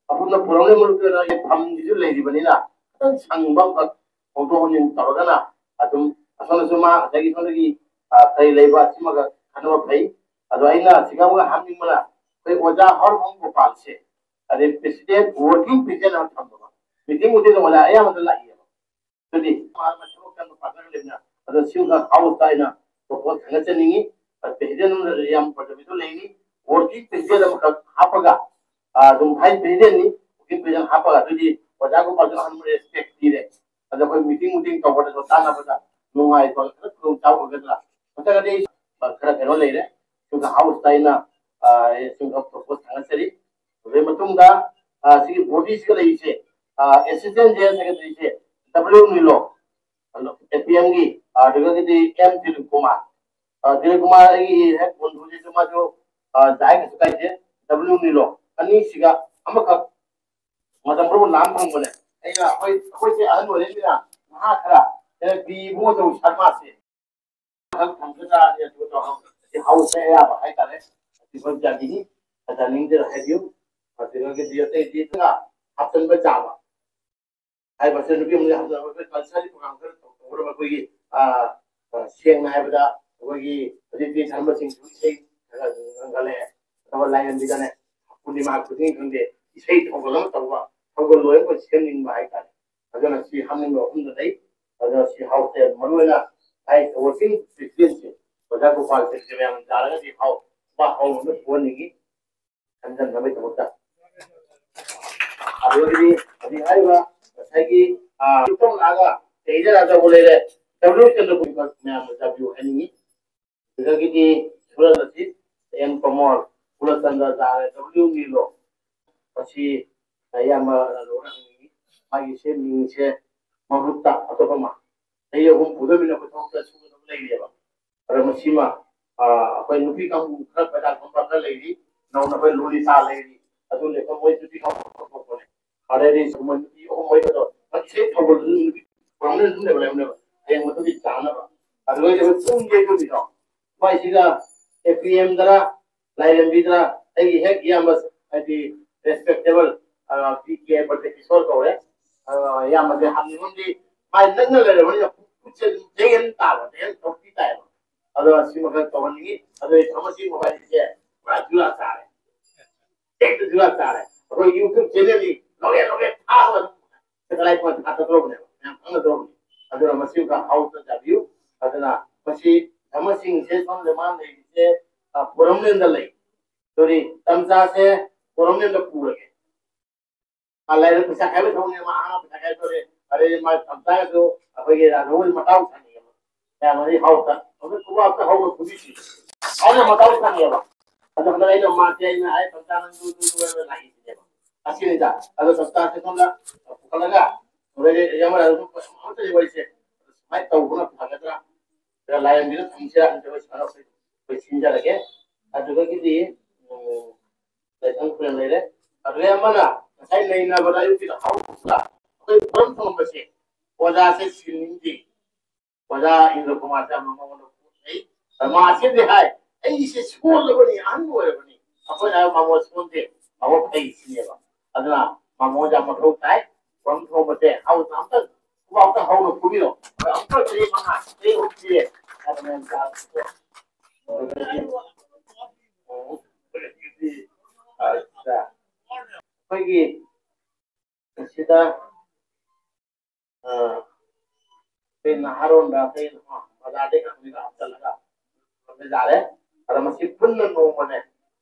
ꯑꯄꯨꯟꯕ ꯐꯣꯔꯝꯒꯤ ꯃꯔꯨꯞꯇ ꯐꯝꯁꯤꯁꯨ ꯂꯩꯔꯤꯕꯅꯤꯅ, ꯈꯤꯇꯪ ꯁꯪꯕ ꯑꯃꯈꯛ ꯍꯣꯡꯗꯣꯛ ꯍꯣꯡꯖꯤꯟ ꯇꯧꯔꯒꯅ ꯑꯗꯨꯝ ꯑꯁꯣꯝꯗꯁꯨ ꯃꯥ ꯉꯁꯥꯏꯒꯤ ꯁꯣꯝꯗꯒꯤ, ꯑ, ꯀꯔꯤ ꯂꯩꯕ ꯑꯁꯤꯃꯒ ꯈꯟꯅꯕ ꯐꯩ꯫ ꯑꯗꯣ ꯑꯩꯅ ꯁꯤꯒ ꯑꯃꯒ ꯍꯥꯞꯅꯤꯡꯕꯅ ꯑꯩꯈꯣꯏ ꯑꯣꯖꯥ ꯍꯔꯃꯣꯍꯟ ꯒꯣꯄꯥꯜꯁꯦ, ꯑꯗꯩ ꯄ꯭ꯔꯦꯁꯤꯗꯦꯟ, ꯋꯥꯔꯀꯤꯡ ꯄ꯭ꯔꯦꯁꯤꯗꯦꯟ ꯑꯃ ꯊꯝꯕ, ꯃꯤꯇꯤꯡ ꯃꯤꯇꯤꯡꯗ ꯑꯣꯖꯥ ꯑꯌꯥꯝꯕꯗ ꯂꯥꯛꯏꯌꯦꯕ꯫ ꯑꯗꯨꯗꯤ ꯃꯥ ꯊꯕꯛ ꯀꯟꯕ ꯄꯥꯔꯠꯅꯔ ꯂꯩꯕꯅ, ꯑꯗꯣ ꯁꯤꯒ ꯍꯥꯎꯁꯇ ꯑꯩꯅ ꯄ꯭ꯔꯣꯄꯣꯁ ꯊꯥꯡꯒꯠꯆꯅꯤꯡꯉꯤ꯫ ꯄ꯭ꯔꯦꯁꯤꯗꯦꯟ ꯑꯃꯗ ꯌꯥꯝ ꯄ꯭ꯔꯖꯥꯕꯤꯗꯨ ꯂꯩꯔꯤ꯫ ꯋꯥꯔꯀꯤꯡ ꯄ꯭ꯔꯦꯁꯤꯗꯦꯟ ꯑꯃꯈꯛ ꯍꯥꯞꯄꯒ, ꯑ, ꯑꯗꯨꯝ ꯚꯥꯏꯁ ꯄ꯭ꯔꯦꯁꯤꯗꯦꯟꯅꯤ, ꯋꯥꯔꯀꯤꯡ ꯄ꯭ꯔꯦꯁꯤꯗꯦꯟ ꯍꯥꯞꯄꯒ, ꯑꯗꯨꯗꯤ ꯑꯣꯖꯥ ꯒꯣꯄꯥꯜꯁꯨ ꯑꯍꯥꯟꯕ ꯔꯦꯁꯄꯦꯛ ꯄꯤꯔꯦ꯫ ꯑꯗꯣ ꯑꯩꯈꯣꯏ ꯃꯤꯇꯤꯡ ꯃꯤꯇꯤꯡ ꯇꯧꯕꯗꯁꯨ ꯇꯥꯟꯅꯕꯗ ꯅꯨꯡꯉꯥꯏꯕ ꯈꯔ ꯈꯨꯗꯣꯡ ꯆꯥꯕ ꯑꯣꯏꯒꯗ꯭ꯔꯥ? ꯅꯠꯇ꯭ꯔꯒꯗꯤ ꯈꯔ ꯀꯩꯅꯣ ꯂꯩꯔꯦ꯫ ꯑꯗꯨꯒ ꯍꯥꯎꯁꯇ ꯑꯩꯅ, ꯑ, ꯁꯤꯒꯨꯝꯕ ꯄ꯭ꯔꯣꯄꯣꯁ ꯊꯥꯡꯒꯠꯆꯔꯤ꯫ ꯑꯗꯨꯒꯤ ꯃꯇꯨꯡꯗ, ꯑ, ꯁꯤꯒꯤ ꯕꯣꯗꯤꯁꯤꯒ ꯂꯩꯔꯤꯁꯦ, ꯑ, ꯑꯦꯁꯤꯁꯇꯦꯟ ꯖꯦꯅꯔꯦꯜ ꯁꯦꯀ꯭ꯔꯦꯇꯔꯤꯁꯦ ꯗꯕ꯭ꯂꯤꯎ ꯅꯤꯂꯣ, ꯑꯦ ꯄꯤ ꯑꯦꯝꯒꯤ, ꯑꯗꯨꯗꯒꯤꯗꯤ ꯑꯦꯝ ꯗꯤꯂꯤꯞ ꯀꯨꯃꯥꯔ, ꯑ, ꯗꯤꯂꯤꯞ ꯀꯨꯃꯥꯔ ꯑꯩꯒꯤ ꯍꯦꯛ ꯕꯣꯟꯗꯨꯁꯤꯁꯨ ꯃꯥꯁꯨ, ꯑ, ꯌꯥꯏ, ꯀꯩꯁꯨ ꯀꯥꯏꯗꯦ꯫ ꯗꯕ꯭ꯂꯤꯎ ꯅꯤꯂꯣ ꯑꯅꯤꯁꯤꯒ ꯑꯃꯈꯛ ꯃꯇꯝ ꯄꯨꯝꯅꯃꯛ ꯂꯥꯝ ꯐꯪꯕꯅꯦ꯫ ꯑꯩꯅ ꯑꯩꯈꯣꯏ, ꯑꯩꯈꯣꯏꯁꯦ ꯑꯍꯜ ꯑꯣꯏꯔꯦꯅ ꯅꯍꯥ ꯈꯔ, ꯑꯦ, ꯕꯤ ꯏꯕꯨꯡꯉꯣ ꯁꯔꯃꯥꯁꯦ ꯃꯊꯪ ꯊꯝꯒꯗ꯭ꯔꯥ? ꯑꯗꯨ ꯇꯧꯔꯒ ꯍꯥꯎꯁ ꯑꯌꯥꯕ ꯍꯥꯏꯇꯥꯔꯦ꯫ ꯑꯗꯨ ꯌꯥꯅꯤꯡꯉꯤ, ꯌꯥꯅꯤꯡꯗꯦ ꯍꯥꯏꯕꯤꯌꯨ꯫ ꯑꯗꯨꯗꯒꯤꯗꯤ ꯑꯇꯩꯗꯤ ꯑꯗꯨꯅ ꯍꯥꯞꯆꯤꯟꯕ ꯆꯥꯕ ꯍꯥꯏꯕꯁꯦ ꯅꯨꯄꯤ ꯑꯃꯅ ꯍꯥꯞꯆꯤꯟꯕ ꯑꯩꯈꯣꯏ ꯀꯜꯆꯔꯒꯤ ꯄ꯭ꯔꯣꯒ꯭ꯔꯥꯝ ꯈꯔ ꯇꯧꯔꯒ ꯑꯩꯈꯣꯏꯒꯤ, ꯑ, ꯑ, ꯁꯦꯡꯅ ꯍꯥꯏꯔꯕꯗ ꯑꯩꯈꯣꯏꯒꯤ ꯍꯧꯖꯤꯛꯇꯤ ꯙꯔꯃꯁꯤꯡꯁꯨ ꯏꯁꯩ ꯈꯔ ꯉꯪꯒꯠꯂꯛꯑꯦ꯫ ꯑꯗꯨꯒ ꯂꯥꯏꯔꯦꯝꯕꯤꯗꯅꯦ ꯄꯨꯔꯅꯤꯃꯥ ꯈꯨꯗꯤꯡ ꯈꯪꯗꯦ ꯏꯁꯩ ꯊꯧꯒꯜ ꯑꯃ ꯇꯧꯕ, ꯊꯧꯒꯜ ꯂꯣꯏ ꯑꯩꯈꯣꯏ ꯁꯦꯝꯅꯤꯡꯕ ꯍꯥꯏꯇꯥꯔꯦ꯫ ꯑꯗꯨꯅ ꯁꯤ ꯍꯥꯞꯅꯤꯡꯕ ꯃꯐꯝꯗ ꯂꯩ꯫ ꯑꯗꯨꯅ ꯁꯤ ꯍꯥꯎꯁꯁꯦ ꯃꯔꯨꯑꯣꯏꯅ ꯑꯩ ꯋꯥꯔꯀꯤꯡ ꯄ꯭ꯔꯦꯁꯤꯗꯦꯟꯁꯦ ꯑꯣꯖꯥ ꯒꯣꯄꯥꯜ ꯁꯦꯛꯁꯦ ꯃꯌꯥꯝ ꯌꯥꯔꯒꯗꯤ ꯍꯥꯎ ꯍꯥꯎ ꯑꯃ ꯄꯨꯍꯟꯅꯤꯡꯉꯤ ꯈꯟꯖꯟꯅꯕꯒꯤꯗꯃꯛꯇ꯫ ꯑꯗꯨꯗꯒꯤꯗꯤ ꯍꯧꯖꯤꯛ ꯍꯥꯏꯔꯤꯕ ꯉꯁꯥꯏꯒꯤ, ꯑ, ꯏꯇꯣꯝ ꯂꯥꯛꯑꯒ ꯆꯩꯗ ꯂꯥꯛꯆꯕ ꯂꯩꯔꯦ, ꯗꯕ꯭ꯂꯤꯎ ꯆꯟꯗ꯭ꯔ ꯃꯌꯥꯝꯗ ꯗꯕ꯭ꯂꯤꯎ ꯍꯥꯏꯅꯤꯡꯉꯤ꯫ ꯑꯗꯨꯗꯒꯤꯗꯤ ꯁꯨꯔꯖ ꯑꯁꯤꯠ, ꯑꯦꯝ ꯀꯃꯣꯜ, ꯀꯨꯂꯆꯟꯗ꯭ꯔ ꯖꯥꯔꯦ, ꯗꯕ꯭ꯂꯤꯎ ꯅꯤꯂꯣ, ꯃꯁꯤ ꯑꯌꯥꯝꯕ ꯂꯣꯏꯅ ꯍꯪꯅꯤꯡꯉꯤ꯫ ꯃꯥꯒꯤ ꯁꯦꯝꯅꯤꯡꯉꯤꯁꯦ ꯃꯍꯨꯠꯇ ꯑꯇꯣꯞꯄ ꯑꯃ ꯆꯍꯤ ꯑꯍꯨꯝ ꯄꯨꯗꯕꯅꯤꯅ ꯑꯩꯈꯣꯏ ꯊꯕꯛꯇ ꯁꯨꯒꯗꯕ ꯂꯩꯔꯤꯑꯕ꯫ ꯑꯗꯣ ꯃꯁꯤꯃ, ꯑ, ꯑꯩꯈꯣꯏ ꯅꯨꯄꯤ ꯀꯥꯡꯕꯨ ꯈꯔ ꯄꯩꯁꯥ ꯊꯣꯛꯄ ꯈꯔ ꯂꯩꯔꯤ, ꯅꯧꯅ ꯑꯩꯈꯣꯏ ꯂꯣꯂꯤꯇꯥ ꯂꯩꯔꯤ, ꯑꯗꯨ ꯂꯩꯕ ꯃꯣꯏ ꯅꯨꯄꯤ ꯀꯥꯡꯕꯨ ꯊꯣꯛꯄꯅꯦ꯫ ꯑꯗꯩꯗꯤ ꯃꯣꯏ ꯅꯨꯄꯤ ꯑꯍꯨꯝ ꯃꯔꯤꯗꯣ ꯏꯁꯩ ꯊꯧꯒꯜꯗꯨꯁꯨ ꯅꯨꯄꯤ ꯄ꯭ꯔꯣꯕ꯭ꯂꯦꯝ ꯑꯗꯨꯝ ꯂꯩꯕ ꯂꯩꯕꯅꯦꯕ꯫ ꯍꯌꯦꯡ ꯃꯗꯨꯒꯤ ꯆꯥꯅꯕ ꯑꯗꯨꯒ ꯄꯨꯡ ꯌꯩꯕꯒꯤꯗꯣ ꯃꯥꯏꯁꯤꯒ ꯑꯦ ꯄꯤ ꯑꯦꯝꯗꯔ ꯂꯥꯏꯔꯦꯝꯕꯤꯗ ꯑꯩꯒꯤ ꯍꯦꯛ ꯏꯌꯥꯝꯕ, ꯍꯥꯏꯗꯤ ꯔꯦꯁꯄꯦꯛꯇꯦꯕꯜ ꯄꯤ ꯀꯦ ꯄ꯭ꯔꯣꯐꯦꯁꯔ ꯀꯧꯔꯦ꯫ ꯑ, ꯏꯌꯥꯝꯕꯁꯦ ꯍꯥꯞꯅꯤꯡꯉꯝꯗꯤ ꯃꯥꯏ ꯅꯛꯅ ꯂꯩꯔꯕꯅꯤꯅ ꯈꯨꯠꯁꯦ ꯑꯗꯨꯝ ꯆꯦꯟ ꯇꯥꯕ, ꯆꯦꯟ ꯊꯣꯛꯄꯤ ꯇꯥꯏꯕ꯫ ꯑꯗꯣ ꯑꯁꯤꯃꯈꯛ ꯇꯧꯍꯟꯅꯤꯡꯉꯤ꯫ ꯑꯗꯣ ꯑꯩ ꯊꯕꯛꯁꯤ ꯃꯣꯕꯥꯏꯜꯁꯦ ꯄꯨꯔꯥ ꯖꯨꯔꯥ ꯆꯥꯔꯦ, ꯍꯦꯛꯇ ꯖꯨꯔꯥ ꯆꯥꯔꯦ꯫ ꯑꯩꯈꯣꯏ ꯌꯨꯇ꯭ꯌꯨꯕ ꯆꯦꯅꯦꯜꯅꯤ ꯂꯧꯔꯦ ꯂꯧꯔꯦ ꯊꯥꯕ ꯑꯗꯨꯝ ꯁꯦꯇꯦꯂꯥꯏꯠ ꯐꯣꯟ ꯊꯥꯗꯣꯔꯕꯅꯦꯕ, ꯃꯌꯥꯝ ꯈꯪꯅꯗ꯭ꯔꯕꯅꯤ꯫ ꯑꯗꯨꯅ ꯃꯁꯤ ꯑꯃꯨꯛꯇ ꯍꯥꯎꯇ ꯆꯥꯕꯤꯌꯨ꯫ ꯑꯗꯨꯅ ꯃꯁꯤ ꯙꯔꯃꯁꯤꯡꯁꯦ ꯁꯣꯝꯗ ꯃꯥꯅ ꯂꯩꯔꯤꯁꯦ, ꯑ, ꯄꯣꯔꯝꯂꯦꯟꯗ ꯂꯩ꯫ ꯁꯣꯔꯤ, ꯇꯝꯆꯥꯁꯦ ꯄꯣꯔꯝꯂꯦꯟꯗ ꯄꯨꯔꯒꯦ꯫ ꯃꯥ ꯂꯥꯏꯔꯤꯛ ꯄꯩꯁꯥ ꯈꯥꯏꯕ ꯊꯕꯛꯅꯦ, ꯃꯥ ꯑꯉꯥꯡ ꯄꯩꯁꯥ ꯈꯥꯏꯕ ꯊꯕꯛꯅꯦ꯫ ꯑꯗꯩ ꯃꯥ ꯇꯝꯆꯥꯒꯁꯨ ꯑꯩꯈꯣꯏꯒꯤ ꯔꯥꯙꯧꯒꯤ ꯃꯇꯥꯎ ꯁꯥꯟꯅꯩꯌꯦꯕ꯫ ꯌꯥꯝꯅꯗꯤ ꯍꯥꯎꯇ꯫ ꯍꯧꯖꯤꯛ ꯈꯨꯕꯥꯛꯇ ꯍꯧꯕ ꯈꯨꯕꯤꯁꯤ꯫ ꯑꯗꯨꯅ ꯃꯇꯥꯎ ꯁꯥꯟꯅꯩꯌꯦꯕ꯫ ꯑꯗꯣ ꯍꯟꯗꯛ ꯑꯩꯅ ꯃꯥꯁꯦ ꯑꯩꯅ ꯍꯥꯏ ꯇꯝꯆꯥ ꯅꯪ ꯗꯨ ꯗꯨ ꯗꯨ ꯍꯥꯏꯕ ꯂꯥꯛꯏꯁꯤꯅꯦꯕ꯫ ꯑꯁꯤꯅꯤꯗ꯫ ꯑꯗꯣ ꯇꯝꯆꯥꯁꯦ ꯁꯣꯝꯗ ꯄꯨꯈꯠꯂꯒ ꯑꯣꯜꯔꯦꯗꯤ ꯌꯥꯝ ꯑꯃꯠꯇ ꯋꯥꯔꯤꯁꯦ ꯁꯨꯃꯥꯏꯅ ꯇꯧꯕꯅ ꯐꯒꯗ꯭ꯔꯥ? ꯂꯥꯏꯔꯦꯝꯕꯤꯗ ꯊꯝꯁꯤꯔꯥ? ꯑꯩꯈꯣꯏ ꯁꯤꯟꯖꯔꯒꯦ꯫ ꯑꯗꯨꯗꯒꯤꯗꯤ, ꯎꯝ, ꯂꯥꯏꯁꯪ ꯈꯨꯔꯦꯝ ꯂꯩꯔꯦ꯫ ꯑꯗꯨꯗꯩ ꯑꯃꯅ ꯉꯁꯥꯏ ꯅꯩꯅꯕꯗ ꯑꯌꯨꯛꯀꯤꯗ ꯍꯧꯔꯛꯄꯗ ꯑꯩꯈꯣꯏ ꯄꯣꯔꯝ ꯊꯣꯡꯕꯁꯦ ꯑꯣꯖꯥꯁꯦ ꯁꯤꯟꯅꯤꯡꯗꯦ꯫ ꯑꯣꯖꯥ ꯏꯟꯗ꯭ꯔ ꯀꯨꯃꯥꯔꯁꯦ ꯌꯥꯝꯅ ꯃꯉꯣꯟꯗ ꯄꯣꯠ ꯂꯩ꯫ ꯃꯥꯁꯤꯗꯤ ꯍꯥꯏ, "ꯑꯩꯁꯦ ꯁꯣꯜꯂꯕꯅꯤ, ꯑꯍꯟ ꯑꯣꯏꯔꯕꯅꯤ"꯫ ꯑꯩꯈꯣꯏꯅ ꯍꯥꯏꯕ, "ꯃꯉꯣꯟ ꯁꯣꯟꯗꯦ, ꯃꯉꯣꯟ ꯐꯩ" ꯁꯤꯅꯦꯕ꯫ ꯑꯗꯨꯅ ꯃꯉꯣꯟꯗ ꯌꯥꯝ ꯃꯊꯧ ꯇꯥꯏ꯫ ꯄꯣꯔꯝ ꯊꯣꯡꯕꯁꯦ ꯍꯧꯅ ꯑꯝꯇ, ꯑꯃꯨꯛꯇ ꯍꯧꯅ ꯐꯨꯕꯤꯔꯣ꯫ ꯑꯃꯨꯛꯇ ꯆꯍꯤ ꯃꯉꯥ, ꯆꯍꯤ ꯑꯍꯨꯝ ꯄꯤꯔꯦ꯫ ꯑꯗꯨꯅ ꯌꯥꯝ ꯇꯥꯔꯛꯄꯁꯦ꯫ ꯑꯩꯈꯣꯏꯒꯤ ꯁꯤꯗ, ꯑ, ꯑꯩꯈꯣꯏ ꯅꯍꯥꯔꯣꯟꯗ ꯑꯩꯈꯣꯏ ꯕꯖꯥꯔꯗꯒꯤ ꯈꯪꯕꯤꯗ ꯍꯥꯞꯆꯜꯂꯒ ꯌꯥꯔꯦ꯫ ꯑꯗꯣ ꯃꯁꯤ ꯄꯨꯟꯅ ꯅꯣꯡꯃꯅꯦ,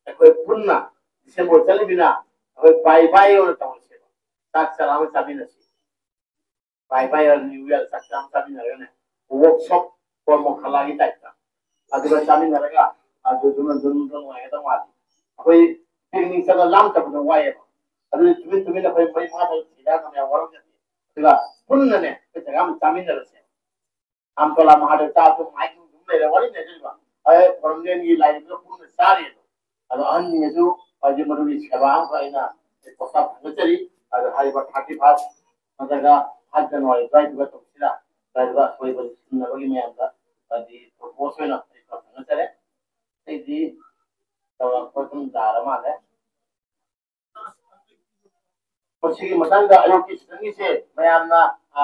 ꯑꯩꯈꯣꯏ ꯄꯨꯟꯅ ꯗꯤꯁꯦꯝꯕꯔ ꯆꯠꯂꯤꯃꯤꯅ ꯑꯩꯈꯣꯏ ꯕꯥꯏ ꯕꯥꯏ ꯑꯣꯏꯅ ꯇꯧꯔꯁꯦꯕ꯫ ꯆꯥꯛ ꯆꯔꯥ ꯑꯃ ꯆꯥꯃꯤꯟꯅꯁꯤ꯫ ꯕꯥꯏ ꯕꯥꯏ ꯑꯣꯏꯅ ꯅ꯭ꯌꯨ ꯏꯌꯥꯔ ꯆꯥꯛ ꯆꯔꯥ ꯑꯃ ꯆꯥꯃꯤꯟꯅꯔꯒꯅꯦ, ꯋꯥꯔꯛꯁꯣꯞ ꯀꯣꯔꯃꯣꯈꯂꯥꯒꯤ ꯇꯥꯏꯞꯇ ꯑꯗꯨꯒ ꯆꯥꯃꯤꯟꯅꯔꯒ ꯑꯗꯨꯗꯨꯅ ꯑꯗꯨꯝ ꯅꯨꯡꯉꯥꯏꯒꯗꯧ ꯃꯥꯜꯂꯤ꯫ ꯑꯩꯈꯣꯏ ꯄꯤꯛꯅꯤꯛ ꯆꯠꯂ ꯂꯥꯝ ꯆꯠꯄꯗꯣ ꯋꯥꯏꯑꯦꯕ꯫ ꯑꯗꯨꯗꯤ ꯇꯨꯃꯤꯟ ꯇꯨꯃꯤꯟ ꯑꯩꯈꯣꯏ ꯃꯔꯤ ꯃꯉꯥ ꯇꯔꯨꯛ ꯊꯤꯔꯒ ꯌꯥꯝ ꯋꯥꯔꯝꯒꯅꯤ꯫ ꯑꯗꯨꯒ ꯄꯨꯟꯅꯅꯦ ꯑꯩꯈꯣꯏ ꯖꯒꯥ ꯑꯃ ꯆꯥꯃꯤꯟꯅꯔꯁꯦ꯫ ꯑꯝꯇꯣꯂꯥ ꯃꯍꯥꯗꯦꯕ ꯆꯥꯛꯇꯣ ꯃꯥꯏꯛ ꯑꯗꯨꯝ ꯂꯩꯔꯦ, ꯋꯥꯔꯤ ꯂꯩꯅꯔꯤꯕ꯫ ꯑꯩ ꯀꯣꯔꯝꯅꯦꯟꯒꯤ ꯂꯥꯏꯔꯤꯛꯇꯨ ꯄꯨꯟꯅ ꯆꯥꯔꯤ ꯑꯗꯣ꯫ ꯑꯗꯣ ꯑꯍꯟꯁꯤꯡꯅꯁꯨ ꯍꯥꯏꯗꯤ ꯃꯗꯨꯒꯤ ꯁꯦꯕꯥ ꯑꯃ ꯑꯩꯅ ꯄ꯭ꯔꯣꯁꯇꯥꯞ ꯊꯥꯒꯠꯆꯔꯤ꯫ ꯑꯗꯣ ꯍꯥꯏꯔꯤꯕ ꯊꯥꯔꯇꯤ ꯐꯥꯏꯚ ꯅꯠꯇ꯭ꯔꯒ ꯐꯥꯏꯚ ꯖꯅꯋꯥꯔꯤ ꯑꯗꯨꯋꯥꯏꯗꯨꯒ ꯇꯧꯁꯤꯔꯥ, ꯑꯗꯨꯒ ꯑꯁꯣꯏꯕ ꯁꯤꯟꯅꯕꯒꯤ ꯃꯌꯥꯝꯗ ꯍꯥꯏꯗꯤ ꯄ꯭ꯔꯣꯄꯣꯁ ꯑꯣꯏꯅ ꯑꯩ ꯈꯔ ꯊꯥꯒꯠꯆꯔꯦ꯫ ꯑꯇꯩꯗꯤ ꯇꯧꯔꯛꯄ ꯑꯗꯨꯝ ꯌꯥꯔ ꯃꯥꯜꯂꯦ꯫ ꯃꯁꯤꯒꯤ ꯃꯇꯥꯡꯗ ꯑꯌꯨꯛꯀꯤ ꯁꯤꯖꯟꯒꯤꯁꯦ ꯃꯌꯥꯝꯅ, ꯑ,